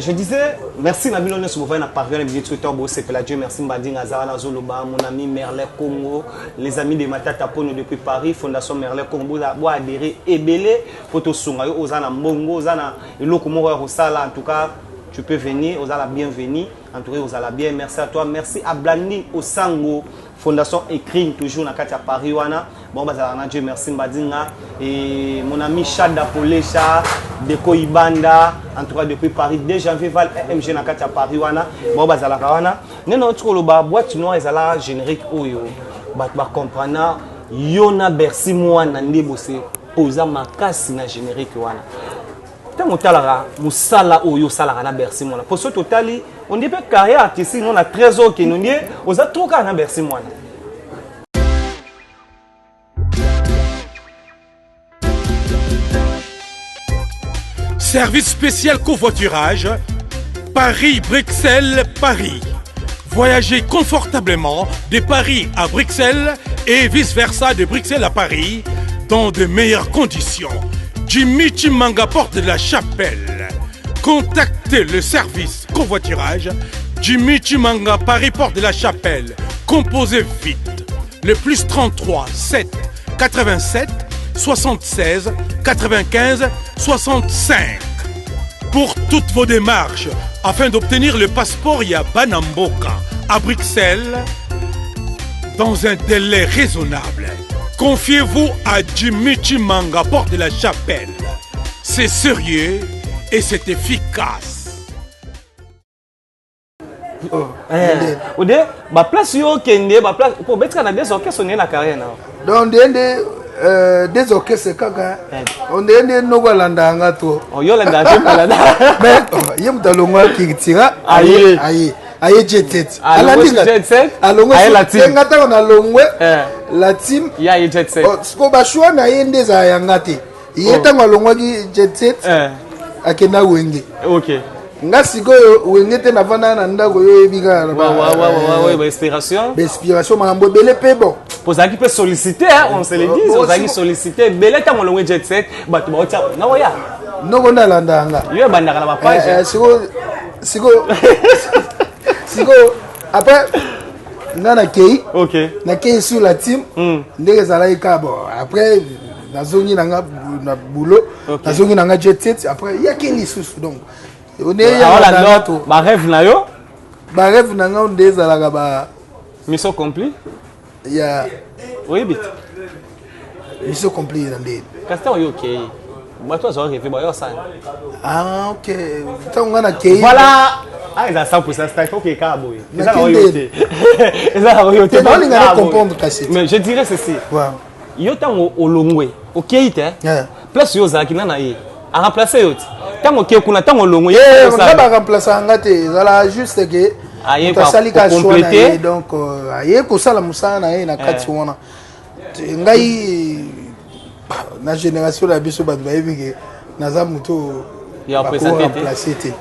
je disais, merci Nabilo Nyonso Bovai na parvient na minute Twitter bo sepela. Dieu merci Mbadinga Azara na Zoloba, mon ami Merlin Congo, les amis de Matata Pono depuis Paris, Fondation Merlin Congo, bo adhérer ebele poto sunga yo ozana mbongo, ozana eloko moko ya kosala, en tout cas tu peux venir, ozala bienvenue, en tout cas ozala bien, merci à toi, merci à Blandine Osango, Fondation Écrine toujours na kati ya Paris wana. Bon bazala na Dieu merci Mbadinga et mon ami Chada Polesha Deko Ibanda, en tout cas depuis Paris 2 janvier Val MG na kati ya Paris wana. Bon bazala wana. Neno tokoloba boîte noire ezala générique oyo bato ba comprendre yo na Bercy mwana nde bose poza makasi na générique wana. Ntango otalaka mosala oyo osalaka na Bercy mwana, po soki totali ondie mpe carrière artistique no na 13 okende ondie oza trop kaka na Bercy mwana. Service spécial covoiturage Paris-Bruxelles, Paris. Voyagez confortablement de Paris à Bruxelles et vice-versa de Bruxelles à Paris dans de meilleures conditions. Jimmy Chimanga, porte de la Chapelle. Contactez le service covoiturage Jimmy Chimanga, Paris, porte de la Chapelle. Composez vite. Le plus 33 7 87. 76 95 65. Pour toutes vos démarches, afin d'obtenir le passeport ya bana mboka à Bruxelles, dans un délai raisonnable. Confiez-vous à Jimmy Chimanga, porte de la Chapelle. C'est sérieux et c'est efficace. Oh, eh, ode baplace yo okende baplace po obetika na des orchestre onde na carrière na donc nde nde euh, des orchestre kaka eh. onde nde noko alandaka nga to oh, yo olandaka te malanda mais oh, ye moto alongwa kirtira aye aye aye jet set alandi nga alongwe nga ntango nalongwe eh. la team ye aye jet set oh, siko bashwa na ye nde ezala ya nga te ye ntango alongwaki jet set akenda wenge okay. nga sikoyo wenge te navandaka na ndako yo oyebi kaka bainspiration bainspiration makambo ebele mpe bon ozalaki mpe sollicité on se le dit ozalaki sollicité ebele ntango olongwe jet set bato baotia naoya noko nde alandaka nga yo ebandaka na bapage eh, eh, sikoyo sikoyo sikoyo après nga nakei nakei sur la team hmm. ndenge ezalaki kaka bon après nazongi na nga na boulot nazongi na nga jet set après yaki lisusu donc barêve na yo barêve na nga nde ezalaka ba mission accomplie ya oyebi te mission accomplie na nde kasi ntango yo okei bato azwa reve bayo osala ah ok ntango nga nakei voilà ah eza 100% style faut que kaka boye eza na oyo te eza na oyo te naolinga na comprendre kasi mais je dirais ceci yo ntango olongwe okei te place yo ozalaki na na ye aremplace yo te ntango okei kuna ntango olongwe eh, nga baremplace nga te ezala juste ke moto asali ka choix na ye donc euh, aye kosala mosala na ye na kati eh. wana ngai na génération na biso bato bayebi ke naza moto bakoremplace te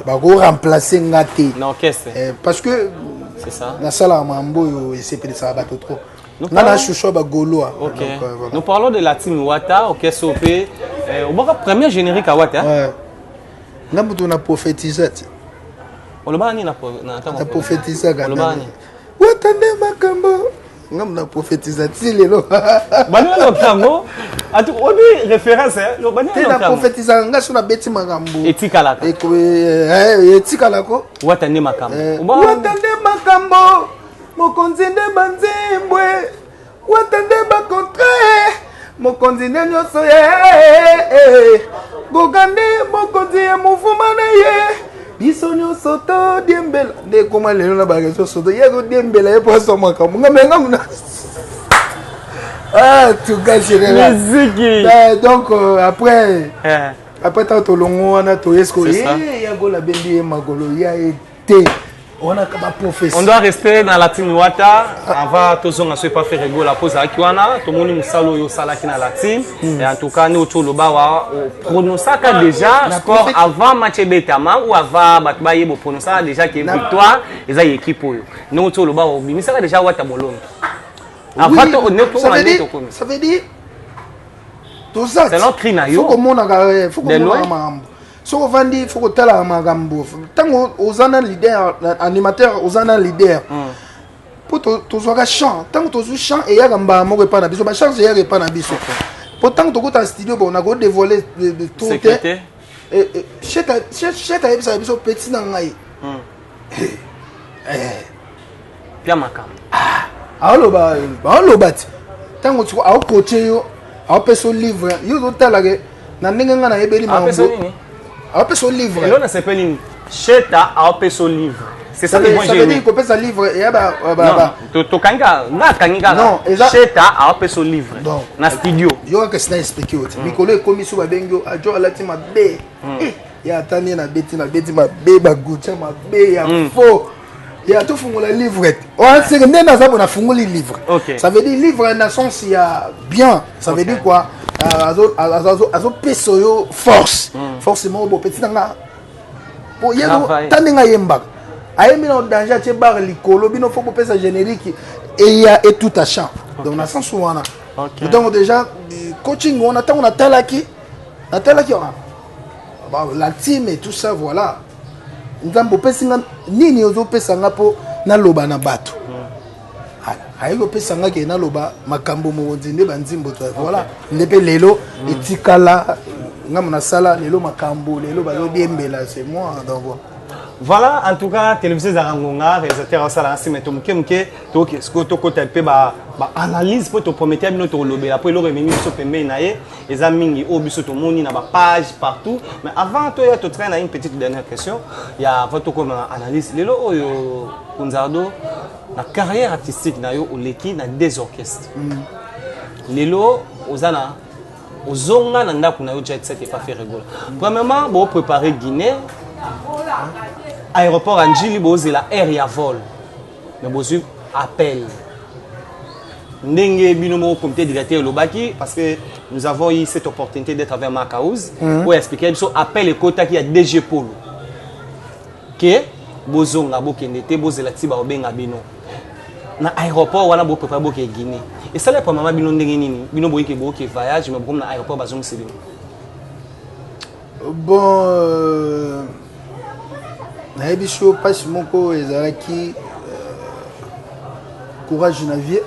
bakoremplace nga te eh, parce que nasalaka mambo oyo esepelisaka bato trop nga na chouchou ba gaulois ok Donc, euh, voilà. nous parlons de la team wata orchestre oyo mpe euh, obwaka premier générique ya wata ouais. nga moto na prophétisa ti olobaka nini na prophétisaka wata nde makambo nga moto na prophétisa ti lelo baninga yango obi référence te na prophétisaka nga so nabeti makambo etikalaka etikalako wata nde makambo wata nde makambo Mokonzi nde banzembwe wata nde bakontre mokonzi nde nyonso ye goga nde mokonzi ya muvuma na ye biso nyonso todiembela nde ekoma lelo na bareseau soto ye azodiembela ye mpo azwa makambo nga me nga mona ah tout cas général miziki eh, donc euh, après eh. après ntango tolongo wana toye sikoyo ye ya gola abendi ye makolo ya ye te wana ba prophétie on doit rester dans la team wata avant tozonga soki pa ferre gola mpo ozalaki wana tomoni mosala oyo osalaki na la team hmm. et en tout cas nde oti oloba wa opronosaka déjà score avant match ebetama ou avant bato bayeba opronosaka déjà ke victoire eza ya équipe oyo ndenge oti oloba obimisaka déjà wata molongi avant ça veut dire toza selon cri na yo faut komonaka faut komonaka makambo soki ovandi fo kotalaka makambo ntango oza na leader animateur oza na leader mpo mm. tozwaka champ ntango tozwi champ eyaka mbala moko epai na biso bachance eyaka epai na biso mpo ntango tokota na studio bon nakodevoile trop te eh, eh, chet ayebisaka biso petit na ngai mm. eh, pia makambo ah, aoloba aoloba ti ntango siko aokotie yo aopesa yo livre yo ozotalake na ndenge ngai nayebeli makambo aopesa yo livre elo nasepeli nini sheta aopesa yo livre c'est ça que moi j'ai aimé kopesa livre ya ba ba tokangi kaka nga akangi kaka sheta aopesa yo livre na studio yo kaka sina expliquer yo te hmm. mikolo ekomi so babengi yo ajo alati mabe hmm. eh, ya ata nde nabeti nabeti mabe bagutia mabe ya hmm. faux ya tofungola livre wana seke nde naza bo nafungoli livre okay. ça veut dire livre na sens ya bien ça veut okay. dire quoi euh, azopesa yo force mm. force moko bo petit na nga po ye ta ndenge ayembaka ayembi na danger atie bare likolo bino fo bopesa générique eya etuta champ okay. donc na sens wana okay. donc déjà coaching wana ntango natalaki natalaki ah, la team et tout ça voilà nzambe opesi nga nini ozopesa nga mpo naloba na bato hmm. Aye kopesa nga ke naloba makambo mokonzi nde banzimbo to voilà nde mpe lelo etikala ngambo nasala lelo makambo lelo bazodiembela, c'est moi, donc voilà. Voilà, en tout cas, télévision ezalaka ngonga, réalisateur asala nsima to moke moke. Toke sikoyo tokota mpe baanalyse mpo topromete bino tokolobela mpo eloko ememi biso pembeni na ye eza mingi oyo biso tomoni na bapage partout. Mais avant toya, totrain na une petite dernière question ya avant tokoma na analyse. Lelo oyo, Kunzardo, na carrière artistique na yo, oleki na deux orchestres. Lelo oza na ozonga na ndako na yo Jet Set epa Ferre Gola. Premièrement, bopréparé Guinée, aéroport ya Njili, bozela aire ya vol, mais bozwi appel ndenge bino moko comité directeur elobaki, parce que nous avons eu cette opportunité d'être avec Mark House oyo expliqué biso appel ekotaki ya DG Polo ke bozonga, bokende te, bozela ti baobenga bino na aéroport wana. Bopréparé boke Guinée, esala pa mama bino ndenge nini? Bino boyike boke voyage, mais bokomi na aéroport, bazongisi bino. Bon, nayebi so mpasi moko ezalaki courage na vie.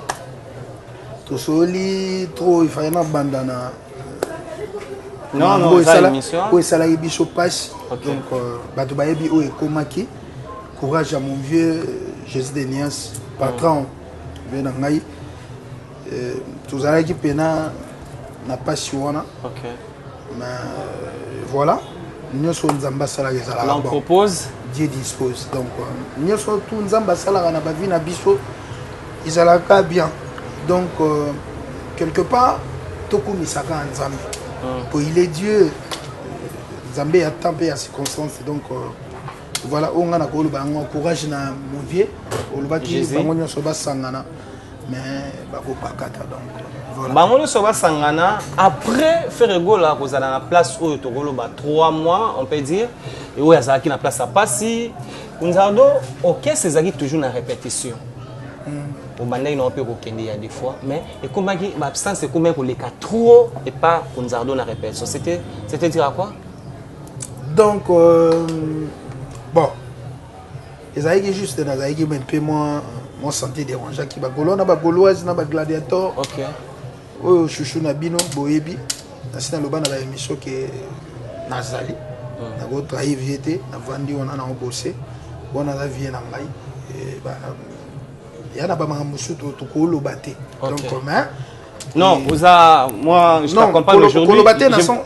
Tosoli trop, ifale nabanda na Non, non, eza émission. Oyo esalaki biso mpasi. Donc bato bayebi oyo ekomaki. Courage à mon vieux Jésus de Nias, patron vieux na ngai. Tozalaki mpena na mpasi wana. Mais voilà, nyonso Nzambe asalaka ezalaka L'on bon. propose. Dieu dispose. Donc nyonso tu Nzambe asalaka na bavie na biso ezalaka bien. Donc quelque part tokumisaka ya Nzambe po il est Dieu, Nzambe ya temps mpe ya circonstance. Donc voilà oyo ngai nakoloba yango. Courage na mon vieux, olobaki Jésus. Bango nyonso basangana, mais bakopakata. Donc voilà. Bango nyonso basangana. Après Ferre Gola kozala na place oyo tokoloba 3 mois, on peut dire, e oyo azalaki na place ya pasi, Kunzardo, orchestre ezalaki toujours na répétition, obandaki nango mpe kokende ya des fois, mais ekomaki baabsence, ekomaki koleka trop epa Kunzardo na répétition. C'était dire à quoi? Donc bon, ezalaki juste nazalaki mpe mwa santé dérangeaki. Bagaulois na bagauloise na bagladiator oyo chouchou na bino boyebi, nasi naloba na baémission ke nazali nakotrahir vieux te. Navandi wana naobose wana, aza vieux na ngai. Ya na bamakambo mosusu tokoloba te. Donc mais Non, oza, moi, je t'accompagne aujourd'hui.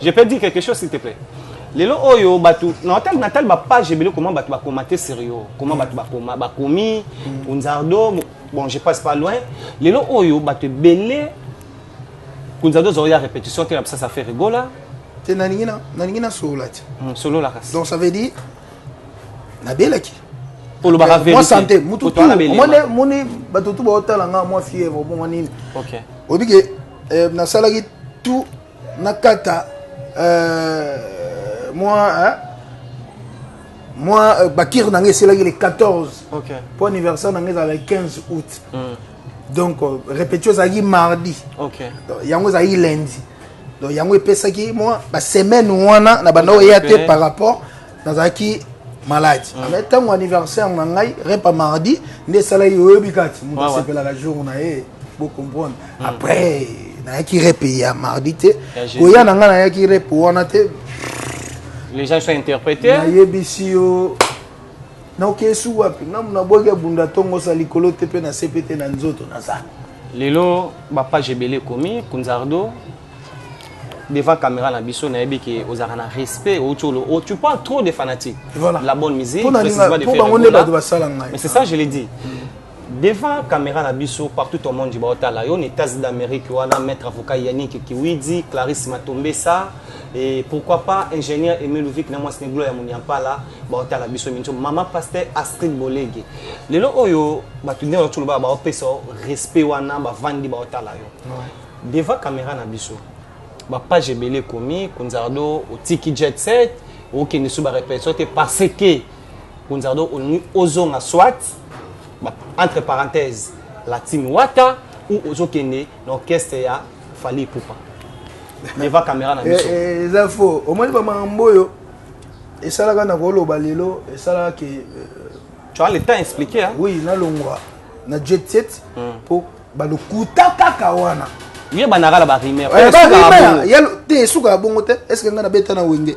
Je peux dire quelque chose, s'il te plaît? Lelo oyo bato na natali bapage ebele, comment bato bakoma te sérieux, comment bato bakoma, bakomi Kunzardo. Bon, je passe pas loin. Lelo oyo bato ebele, Kunzardo ozoya répétition te na ça, ça fait rigola. Te, nalingi nasolola te. Solola kasi. Donc ça veut dire nabelaki. Olobaka vérité. Mwa santé mutu moni bato tu baotala nga mwa fièvre, bongo nini? Oyebi ke nasalaki tout nakata mwa bakire na ngai eselaki le 14 po anniversaire na ngai ezala le 15 août. Donc répétition ezalaki mardi. Yango ezalaki lundi. Donc yango epesaki mwa basemaine wana na banda oya te par rapport nazalaki malade. Mais ntango anniversaire na ngai repa mardi nde esalaki, oyebi kati moto asepelaka jour na ye, bocomprendre. Après nayaki rep ya mardi te, koya na ngai nayaki rep wana te. Les gens sont interprétés. Nayebisi yo, naokesu wapi? Ngamu nabwaki abunda ntongo osa likolo te mpe nasepe te na nzoto naza. Lelo bapage ebele ekomi Kunzardo devant caméra na biso. Nayebi ke ozalaka na respect, outi olo tu parles trop de fanatiques. Voilà. La bonne musique. Précisément de bango nde bato basala ngai. Mais c'est ça, je l'ai dit devant caméra na biso partout au monde baotala yo na États d'Amérique wana, maître avocat Yannick Kiwidi, Clarisse Matombesa et pourquoi pas ingénieur Emile Louvik na mwasi Neglo ya Munyampala baotala biso minso, mama pasteur Astrid Bolege. Lelo oyo bato ndenge batoloba baopesa respect wana, bavandi baotala yo devant caméra na biso. Bapage ebele ekomi Kunzardo otiki Jet Set, okende so barépétition te parce que Kunzardo olingi ozonga soit entre parenthèses la team Wata ou ozokende na orchestre ya Fally Ipupa. Devant caméra na biso. Eza faux. Omoni bamakambo oyo esalaka na koloba lelo esalaka ke Tu as le temps expliqué, hein? Oui, nalongwa. na jet set mpo balokuta kaka wana. Ye banaka na barumeur. Eh, barumeur ya te, esukaka bongo te. Est ce que ngai nabeta na Wenge?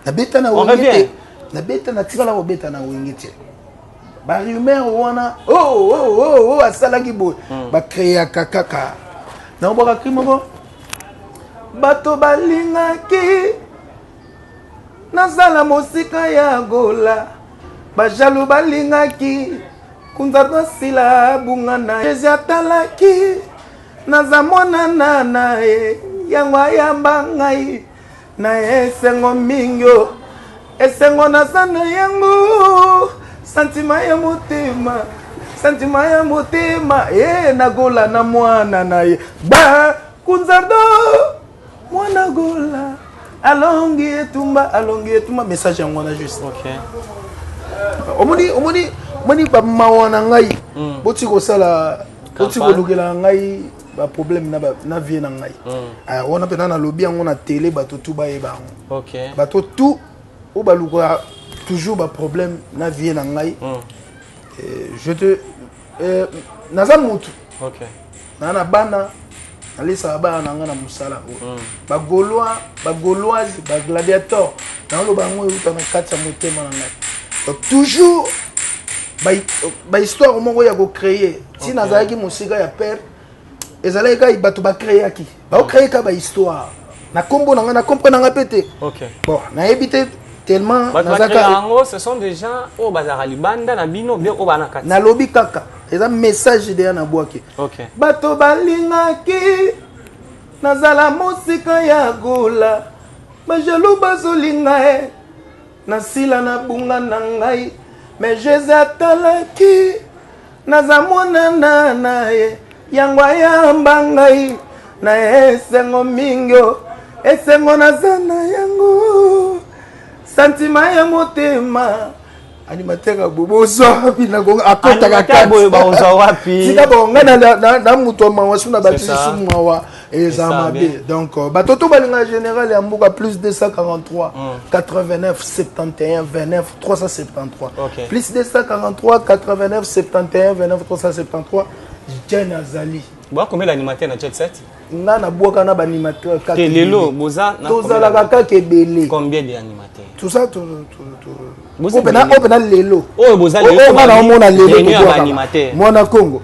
Nabeta na On Wenge revient. te, nabeta, natikala kobeta na Wenge te. Barumeur wana, oh, oh, oh, oh, asalaki boye, bacréaka kaka. Nakobwaka cri moko, bato balingaki nazala mosika ya Gola, bajaloux balingaki kunza tosila bungana. Jésus atalaki naza mwana na ye, yango ayamba ngai na esengo mingi. O esengo naza na yango, sentiment ya motema, sentiment ya motema e nagola na mwana na ye ba Kunzardo, mwana Gola alongi etumba, alongi etumba. Message yango wana juste. Omoni, omoni, omoni bamawa na ngai. Boti kosala, boti Campagne. kolukela ngai baproblème na vie na ngai. Ah, wana mpena nalobi yango na télé, bato tu bayeba yango. Bato tu oyo balukaka toujours baproblème na vie na ngai, je te naza mutu naa na bana, nalesaka bana na ngai na mosala oyo. Bagaulois, bagauloise, bagladiator, naoloba yango euta na kati ya motema na ngai. Donc toujours bahistoire moko ya kocréer ti nazalaki mosika ya père, ezalaki kaka bato bacréaki, baocréer kaka bahistoire na nkombo na ngai, na comprendre na ngai mpe te. Bon, nayebi te tellement. Bato nazaka bacréa yango, ce sont des gens oyo bazalaka libanda na bino bien oyo baa na kati? Nalobi kaka, eza message deya nabwaki. Bato balingaki nazala mosika ya Gola, bajaloux bazolinga ye nasila na bunga na ngai, mais Jésus atalaki naza mwana na ye, yango ayamba ngai na esengo mingi. O esengo naza na yango, sentiment ya motema. Animateur ya boye bozwa wapi? Akotaka. Animateur boye bakozwa wapi? Tika bongo, ngai na moto ya mawa, su na C'est bakisi ça. su mawa eza C'est ça, mabe. bien. Donc bato to balinga général ya mboka, plus 243 89 71 29 373. Plus 243 89 71 29 373, Jen azali. Boa combien d'animateur na Jet Set? Nga nabwaka na baanimateur kaka Te lelo ebele. boza na Tozalaka kaka ebele. Combien d'animateurs? Tout ça, Boza oyo ebele. mpena lelo. Oyo boza lelo, Oyo nga naomona lelo, réunion ya tobwakaka. baanimateur. Mwana Congo,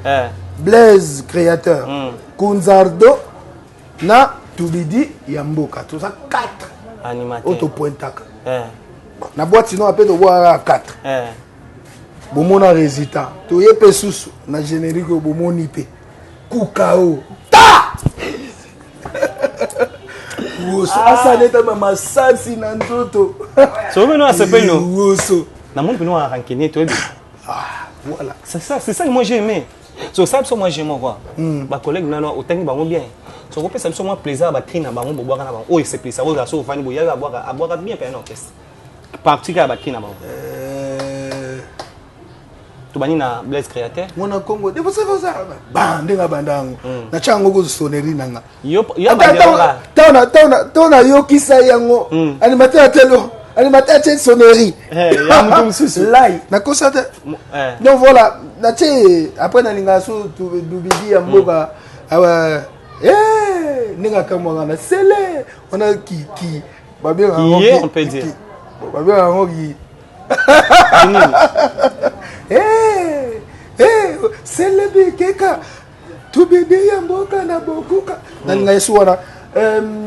Blaise Créateur, Kunzardo na Tubidi ya mboka, toza 4 Animateur. Oyo topointaka na boîte, sino ape tobwakaka 4. Bomona résultat, toye mpe susu na générique oyo, bomoni mpe kuka o ta woso asala etama masasi na nzoto. So bino asepeli no. Woso. Namoni mpena wana rancunier, toyebi. Voilà. C'est ça, c'est ça que moi j'ai aimé. So ça biso, moi j'aime quoi, bacollègue nano otangi bango bien, so kopesa biso mwa plaisir, bacri na bango bobwaka na bango oyo esepelisa, oyo so ofandi boye, abwaka, abwaka bien mpe na orchestre, parti kaka bacri na bango. Tobandi na Blaise Créateur. Mwana Congo devosa ba ndenge abanda yango, natya yango kozoneri na nga. Yo yo abandelaka. To nayokisa yango animateur atelo, animateur atie sonnerie. Eh, ya moto mosusu. Lai nakosa te. Donc voilà, natie après nalingaka so dubidi ya mboka awa, ndenge akamwaka na sele wana ki babengaka yango Qui est, on peut dire. Babengaka yango ki sele bikeka tubidi ya mboka na bokuka, nalinga yesu wana.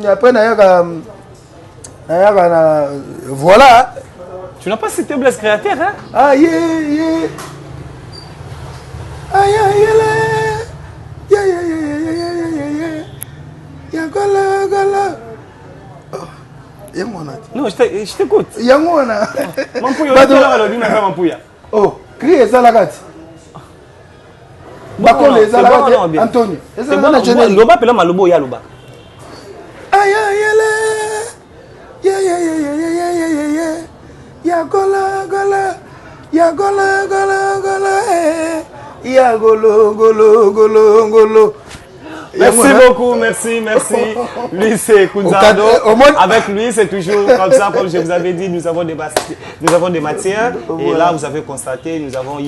Après nayaka na voilà. Tu n'as pas cité Blaise Créateur, hein? Ah, ye ye aya yele ye ye ye ye ye ye ye ye ya gola gola. Oh, yango wana te. Non, je t'écoute. Yango wana. Mampuya, olobi na Mampuya. Oh, cri ezalaka ti bakolo ezalaka te, Antonio, ezalaka na générique. Loba mpela maloba oyo alobaka. Aya yele ye ye ye ye ye ye ye ye ye ya gola gola ya gola gola gola, eh ya golo golo golo golo. Merci beaucoup, merci, merci. Lui, c'est Kunzardo. Avec lui, c'est toujours comme ça, comme je vous avais dit, nous avons des, nous avons des matières. Et là, vous avez constaté, nous avons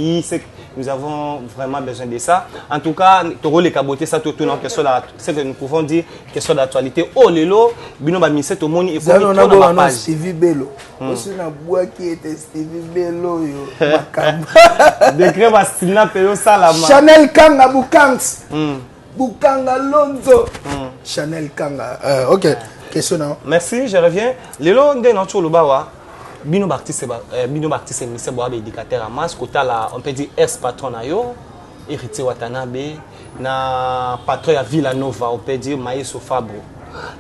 nous avons vraiment besoin de ça. En tout cas, Toro les caboté, ça tout tourne en question ce que nous pouvons dire, question d'actualité. Oh, lelo, bino ba mise to moni et faut na ba page. Stevie Bello. Osi na bwaki ete Stevie Bello yo makambo. Décret ba sina pe yo salama. Chanel Kanga Bukangs. Bukanga Lonzo. Chanel Kanga. OK. Question na. Merci, je reviens. Lelo nde na tsholo bawa. Bino ba artiste ba bino ba artiste musicien ba éducateur à masse kotala on peut dire ex patron na yo Héritier Watanabe na patron ya Villa Nova on peut dire Maestro Fabro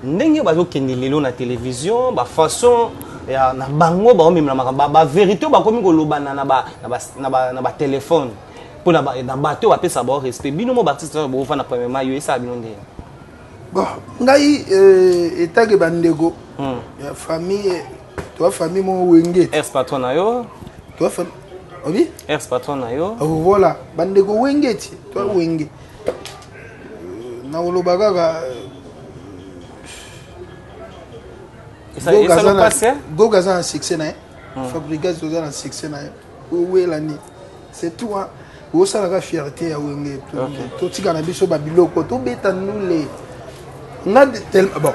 ndenge bazokende lelo na télévision ba façon ya na bango baomemela makambo ba vérité bakomi kolobana na ba na ba na ba, na ba téléphone mpo na ba na bato bapesa bao respect bino mo ba artiste bofanda premièrement yo esala bino ndenge. Bon ngai etake bandeko ya famille toa famille moko wenge ex patron na yo toa famille obi ex patron na yo. Oh, voilà bandeko wenge ti toa wenge nakoloba kaka Goga aza na succès na ye, Fabrigas oza na succès na ye, owelani c'est tout hein. Osalaka fierté ya wenge totika na biso babiloko tobeta ndule nga bon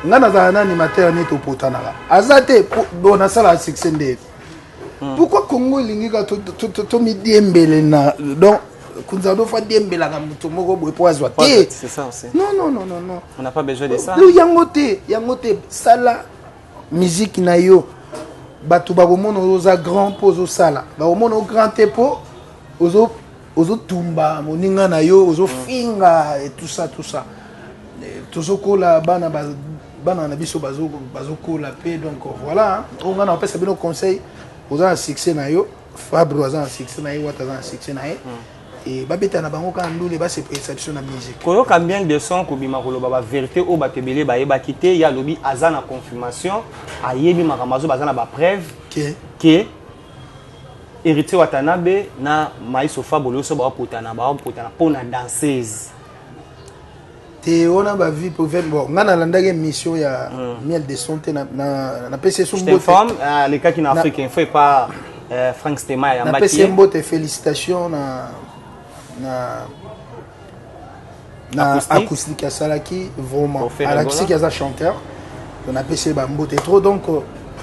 nga nazala na animateur neti opotanaka aza te bon nasalaka succès nde. Pourquoi Congo elingi kaka tomidiembele na donc Kunzardo fa diembelaka moto moko boye po azwa te? C'est ça aussi. Non, non, non, non, non. On n'a pas besoin de ça. Yango te, yango te. Sala musique na yo. Bato bakomona oza grand mpo ozosala, bakomona o grand te mpo ozotumba moninga na yo, ozofinga et tout ça, tout ça. Tozokola bana bana na biso bazokola mpe donc voilà oyo ngai na bapesa bino conseil. Oza na succès na yo, Fabro aza na succès na ye, Wata aza na succès na ye, e babeta na bango kaka ndule, basepelisa biso na musique. Koyoka bien de son kobima koloba ba vérité oyo bato ebele bayebaki te. Ye alobi aza na confirmation, ayebi makambo azo baza na ba preuve ke Héritier Watanabe na Maïso Fabolo so baopotana baopotana mpo na danseuse. Te wana ba vie privée. Bon, nga nalandaki émission ya Miel de son te, napesi ye so mbote. Alekaki na Afrique Info epa Frank Stema. Napesi ye mbote, félicitation na acoustique asalaki. Vraiment alakisiki aza chanteur, donc napesi ye bambote trop. Donc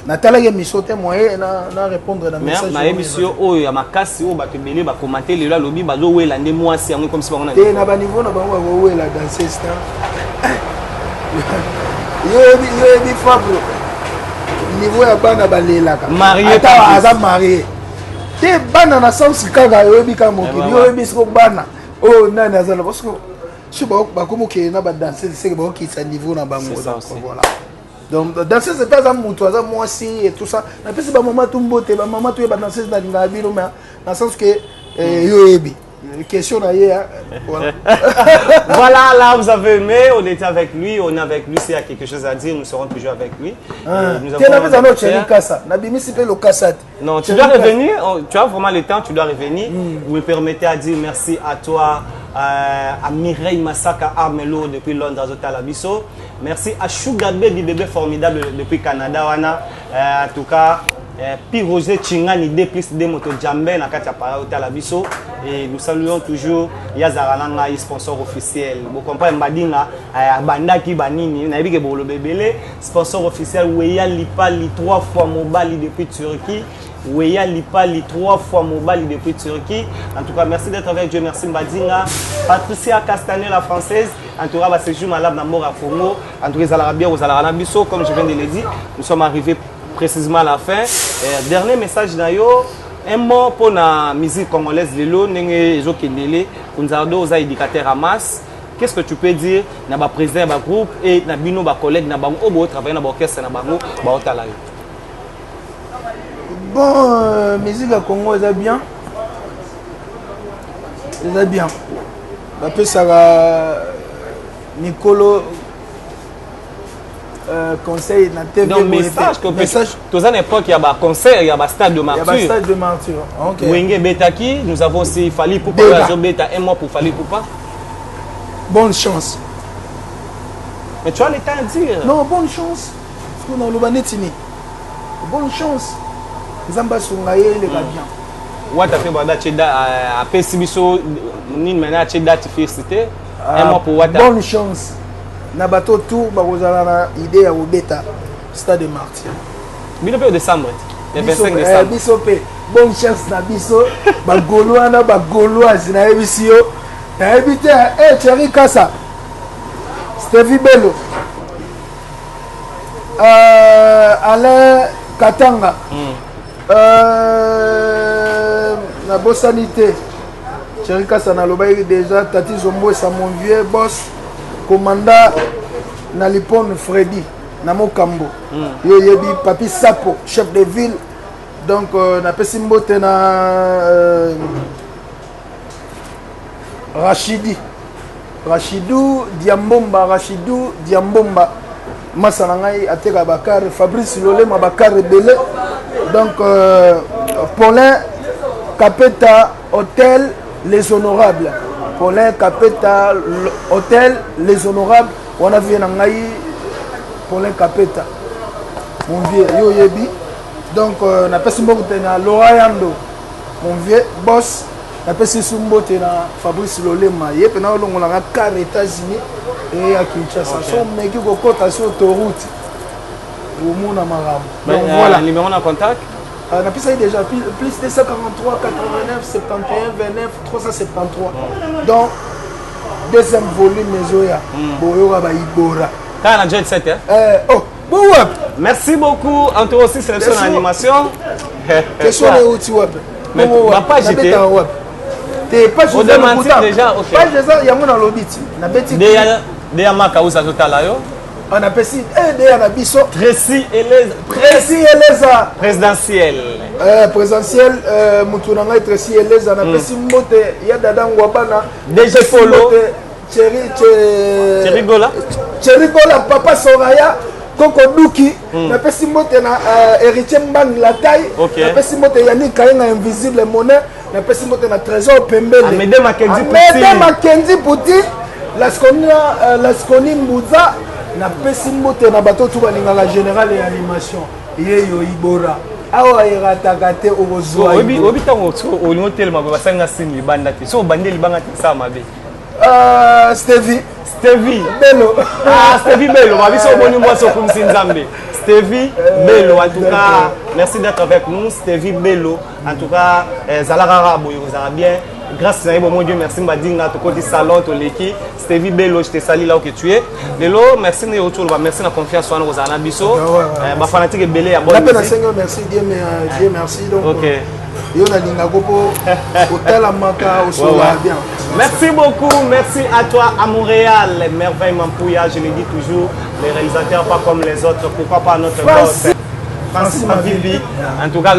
natalaki émission te, moyen na répondre na message. Nayebisi yo oyo ya makasi oyo bato ebele bakomate lelo, alobi bazowela nde mwasi yango ekomisi bango. Te, na baniveau na bango bakowela danseuse te. Yo yebi Fabro, niveau ya bana balelaka ata aza marie te. Bana na sens kaka oyebi kaka mokili, yo oyebi siko bana oyo nani aza na, parce que so bakomi okende na badanseuse seke bakokitisa niveau na bango. Voilà, donc danseuse mpe aza motu, aza mwasi et tout ça. Napesi bamama tu mbote, bamama tu ye badanseuse, nalingaka bino, mais na sens que yo oyebi question na ye. Voilà. Voilà, là vous avez aimé, on était avec lui, on est avec lui, s'il y a quelque chose à dire, nous serons toujours avec lui. Nous avons kasa nabimisi mpe lokasa te. Non, tu dois revenir, tu as vraiment le temps, tu dois revenir. Vous me permettez à dire merci à toi, à Mireille Masaka Armelo depuis Londres, Azotala Biso. Merci à Sugar Baby, bébé formidable depuis Canada. Wana. En tout cas, Pi Roger Chingani, D plus D Moto Djambe, na kati ya Otala Biso. Et nous saluons toujours Yazara Nanga, sponsor officiel. Vous comprenez, Mbadinga, Bandaki Banini, nayebi ke bolo bebele, sponsor officiel Weya Lipali, trois fois Mobali depuis Turquie. Weya Lipali, trois fois Mobali depuis Turquie. En tout cas, merci d'être avec Dieu. Merci Mbadinga. Patricia Castanet, la française. En tout cas, bah, c'est malade dans Mora Congo. En tout cas, ça bien aux Biso, comme je viens de le dire. Nous sommes arrivés précisément à la fin. Dernier message d'ailleurs. Un mot pour la musique congolaise, lelo, ndenge ezokendele, Kunzardo, oza éducateur à masse. Qu'est-ce que tu peux dire na ba président ba groupe et na bino ba collègue na bango obo travailler na ba orchestre na bango ba otala yo? Bon, musique ya Congo eza bien, eza bien. Bapesaka mikolo conseil na TV. Donc message que message toza na époque ya ba concert ya ba stade de martyr. Ya ba stade de martyr. OK. Wenge betaki, nous avons aussi Fally Ipupa, azobeta un mois pour Fally Ipupa. Bonne chance. Mais tu as le temps à dire. Non, bonne chance. Parce que naloba neti nini? Bonne chance. Nzambe asunga ye eleka bien. Wata mpe banda atie apesi biso nini maintenant atie date fixe te. Un mois pour Wata. Bonne chance. Na bato tout bakozala na idée ya kobeta stade de martyr. Bino mpe décembre le 25 décembre. Biso mpe bonne chance na biso ba Gaulois na ba Gauloise nayebisi yo nayebi te eh Thierry Kassa Stevie Bello Alain Katanga nabosani te Thierry Kassa nalobaki déjà Tati Zomboesa mon vieux boss commanda na Lipone Freddy na Mokambo yo oyebi Papi Sapo chef de ville donc napesi mbote na Rachidi Rachidou Diambomba Rachidou Diambomba masa na ngai ateka bakar Fabrice Lolema bakar ebele donc Paulin Kapeta Hôtel Les Honorables Paulin Kapeta Hôtel Les Honorables wana vie na ngai Paulin Kapeta mon vieux yo oyebi donc napesi mbote na Laura Yando mon vieux boss napesi su mbote na Fabrice Lolema ye mpena olongolaka car États-Unis e ya Kinshasa so omeki kokɔta so autoroute omona makambo donc voilà numéro na contact. Napesaki déjà plus 243 89 71 29 373 donc deuxième volume ezoya boyoka baibora kaka na jet 7 hein? Oh bon wapi. Merci beaucoup en tout aussi sélection na animation. Question na euti wapi? Mais ma page était wapi? Te page eza lokuta. Déjà OK. Page eza yango nalobi ti nabeti Deya Maka uza totala yo. Napesi deya na biso Tracy Eleza. Tracy Eleza présidentiel. Présidentiel mutu na ngai Tracy Eleza napesi mbote ya Dada Ngwabana DG Polo Thierry Thierry Gola Thierry Gola Papa Soraya Koko Duki napesi mbote na Héritier Mbang Latai napesi mbote Yannick Kayenga Invisible Monnaie napesi mbote na Trésor Pembele Amede Mackenzie Poutine Amede Mackenzie Poutine Lasconi Lasconi Mbuza napesi mbote na bato tu balingaka général ya animation yeyo Ibora awa erataka te okozwa oyebi ntango olingi otelema boye basalinga signe libanda te so obandi libanga te esala mabe. Stevie Stevie Bello. Ah, Stevie Bello, ma biso omoni mwasi okumisi Nzambe. Stevie Bello, en tout cas, merci d'être avec nous. Stevie Bello, en tout cas, zala kaka boye ozala bien. Grâce à mon Dieu, merci Mbadinga, tokoti salon, toleki. Stevie Bello, je te salue là où que tu es. Lelo, merci na yo toloba, merci na confiance wana kozala na biso. Ba fanatique ebele ya bonne musique. Seigneur, merci Dieu, mais Dieu merci donc. OK. Yo nalingako po otalamaka osola bien. Merci beaucoup, merci à toi à Montréal, Merveille Mampouya, je le dis toujours, les réalisateurs pas comme les autres, pourquoi pas notre boss Francis Mavivi. En tout cas,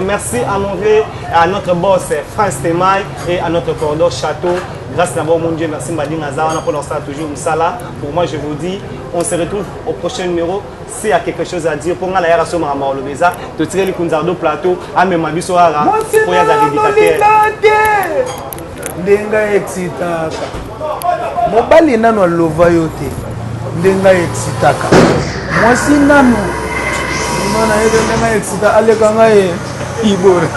merci à Montréal, à notre boss France Temaï et à notre cordon Château. Grâce d'abord mon Dieu, merci Mbadinga Zawana pour ça toujours Moussala. Pour moi, je vous dis, on se retrouve au prochain numéro. S'il y a quelque chose à dire, pour moi, la RSO Marama Olobeza, de tirer les Kunzardo plateau, à même Mabiso Ara, pour y aller ndenge excitaka mobali nano alova yo te ndenge excitaka mwasi nano mana ye ndenge excita aleka ngai Ibora.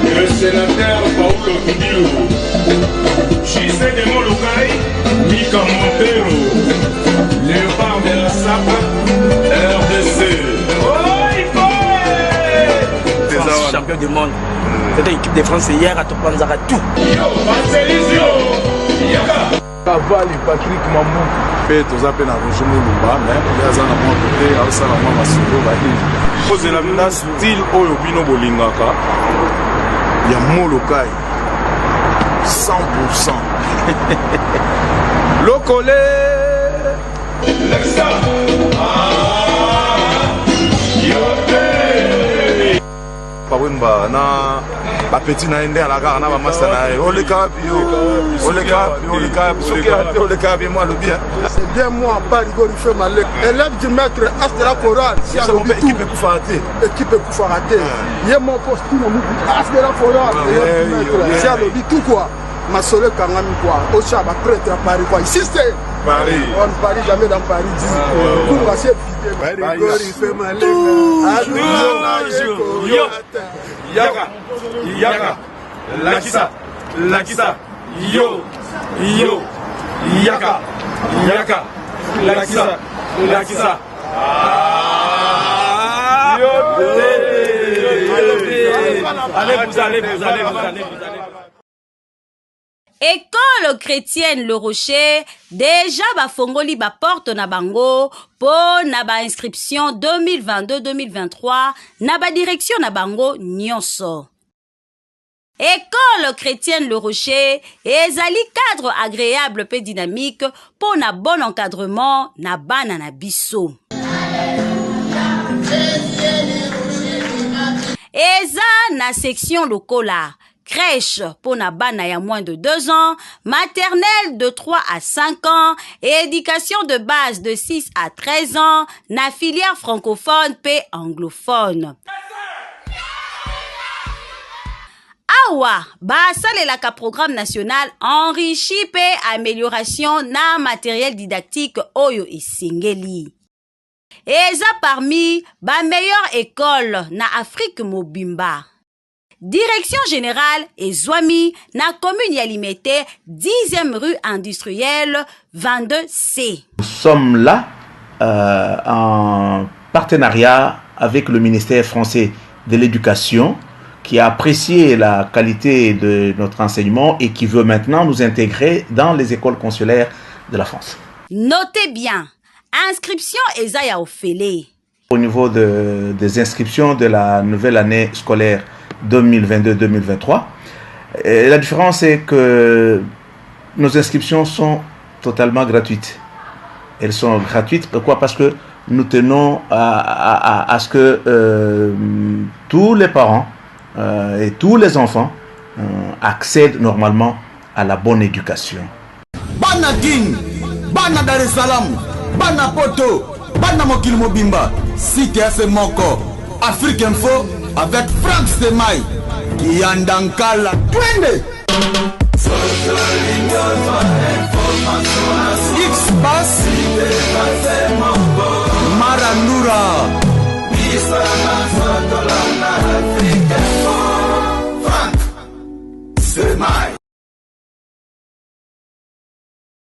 Le sénateur Paulo Kidilu, Gisé de Molokai, Mika Montero, Léopard de la SAP, RDC. France, champion du monde. C'était l'équipe de France hier à Topanzara tout. Cavali Patrick Mamou. Pe toza pe na Roger Mulumba mais ye aza na mwa kote aosala mwa masolo banini. Kozela na style oyo bino bolingaka ya Molokai 100% lokole. Lexa. Ah, yote. Pawemba na bapeti na ye nde alakaka na bamasta na ye oleka wapi yo oleka wapi oleka wapi soki te oleka wapi mwa alobi. C'est bien moi, Barigo Rufé Malek, élève du maître As de la chorale. Si alobi tout, équipe ekufaka te. Équipe ekufaka te. Ye moko style muku As de la chorale, élève du maître. Si alobi tout quoi. Masolo ekangami quoi. Ocha ba prêtre à Paris quoi. Ici c'est Paris. On ne parie jamais dans Paris. Ah, Kunga c'est vidé. Toujours. Yo. Yaka. Yaka. Lakisa. Lakisa. Yo. Yo. Yaka. Yaka. Lakisa. Lakisa. Ah. Yo. Allez, vous allez, vous allez, vous allez, vous allez. École chrétienne Le Rocher déjà bafongoli baporte na bango mpo na bainscription 2022-2023 na badirection na bango nyonso. École chrétienne Le Rocher ezali cadre agréable mpe dynamique mpo na bon encadrement na bana na biso. Eza na section lokola crèche mpo na bana ya moins de 2 ans, maternelle de 3 à 5 ans et éducation de base de 6 à 13 ans na filière francophone mpe anglophone. Awa basalelaka programme national enrichi mpe amélioration na matériel didactique oyo esengeli. Eza parmi ba meilleure école na Afrique mobimba. Direction générale ezwami na commune ya Limete, 10e rue industrielle 22C. Nous sommes là en partenariat avec le ministère français de l'Éducation qui a apprécié la qualité de notre enseignement et qui veut maintenant nous intégrer dans les écoles consulaires de la France. Notez bien, inscription eza ya ofele. Au niveau des inscriptions de la nouvelle année scolaire 2022-2023, la différence est que nos inscriptions sont totalement gratuites. Elles sont gratuites. Pourquoi? Parce que nous tenons à ce que tous les parents et tous les enfants accèdent normalement à la bonne éducation. Bana Kin, Bana Dar es Salaam, Bana Poto, Bana Mokili Mobimba, site ya moko, Afrique Info avec Frank Semai, Kiyandankala, twende! X-Bass, Marandura, Frank Semai.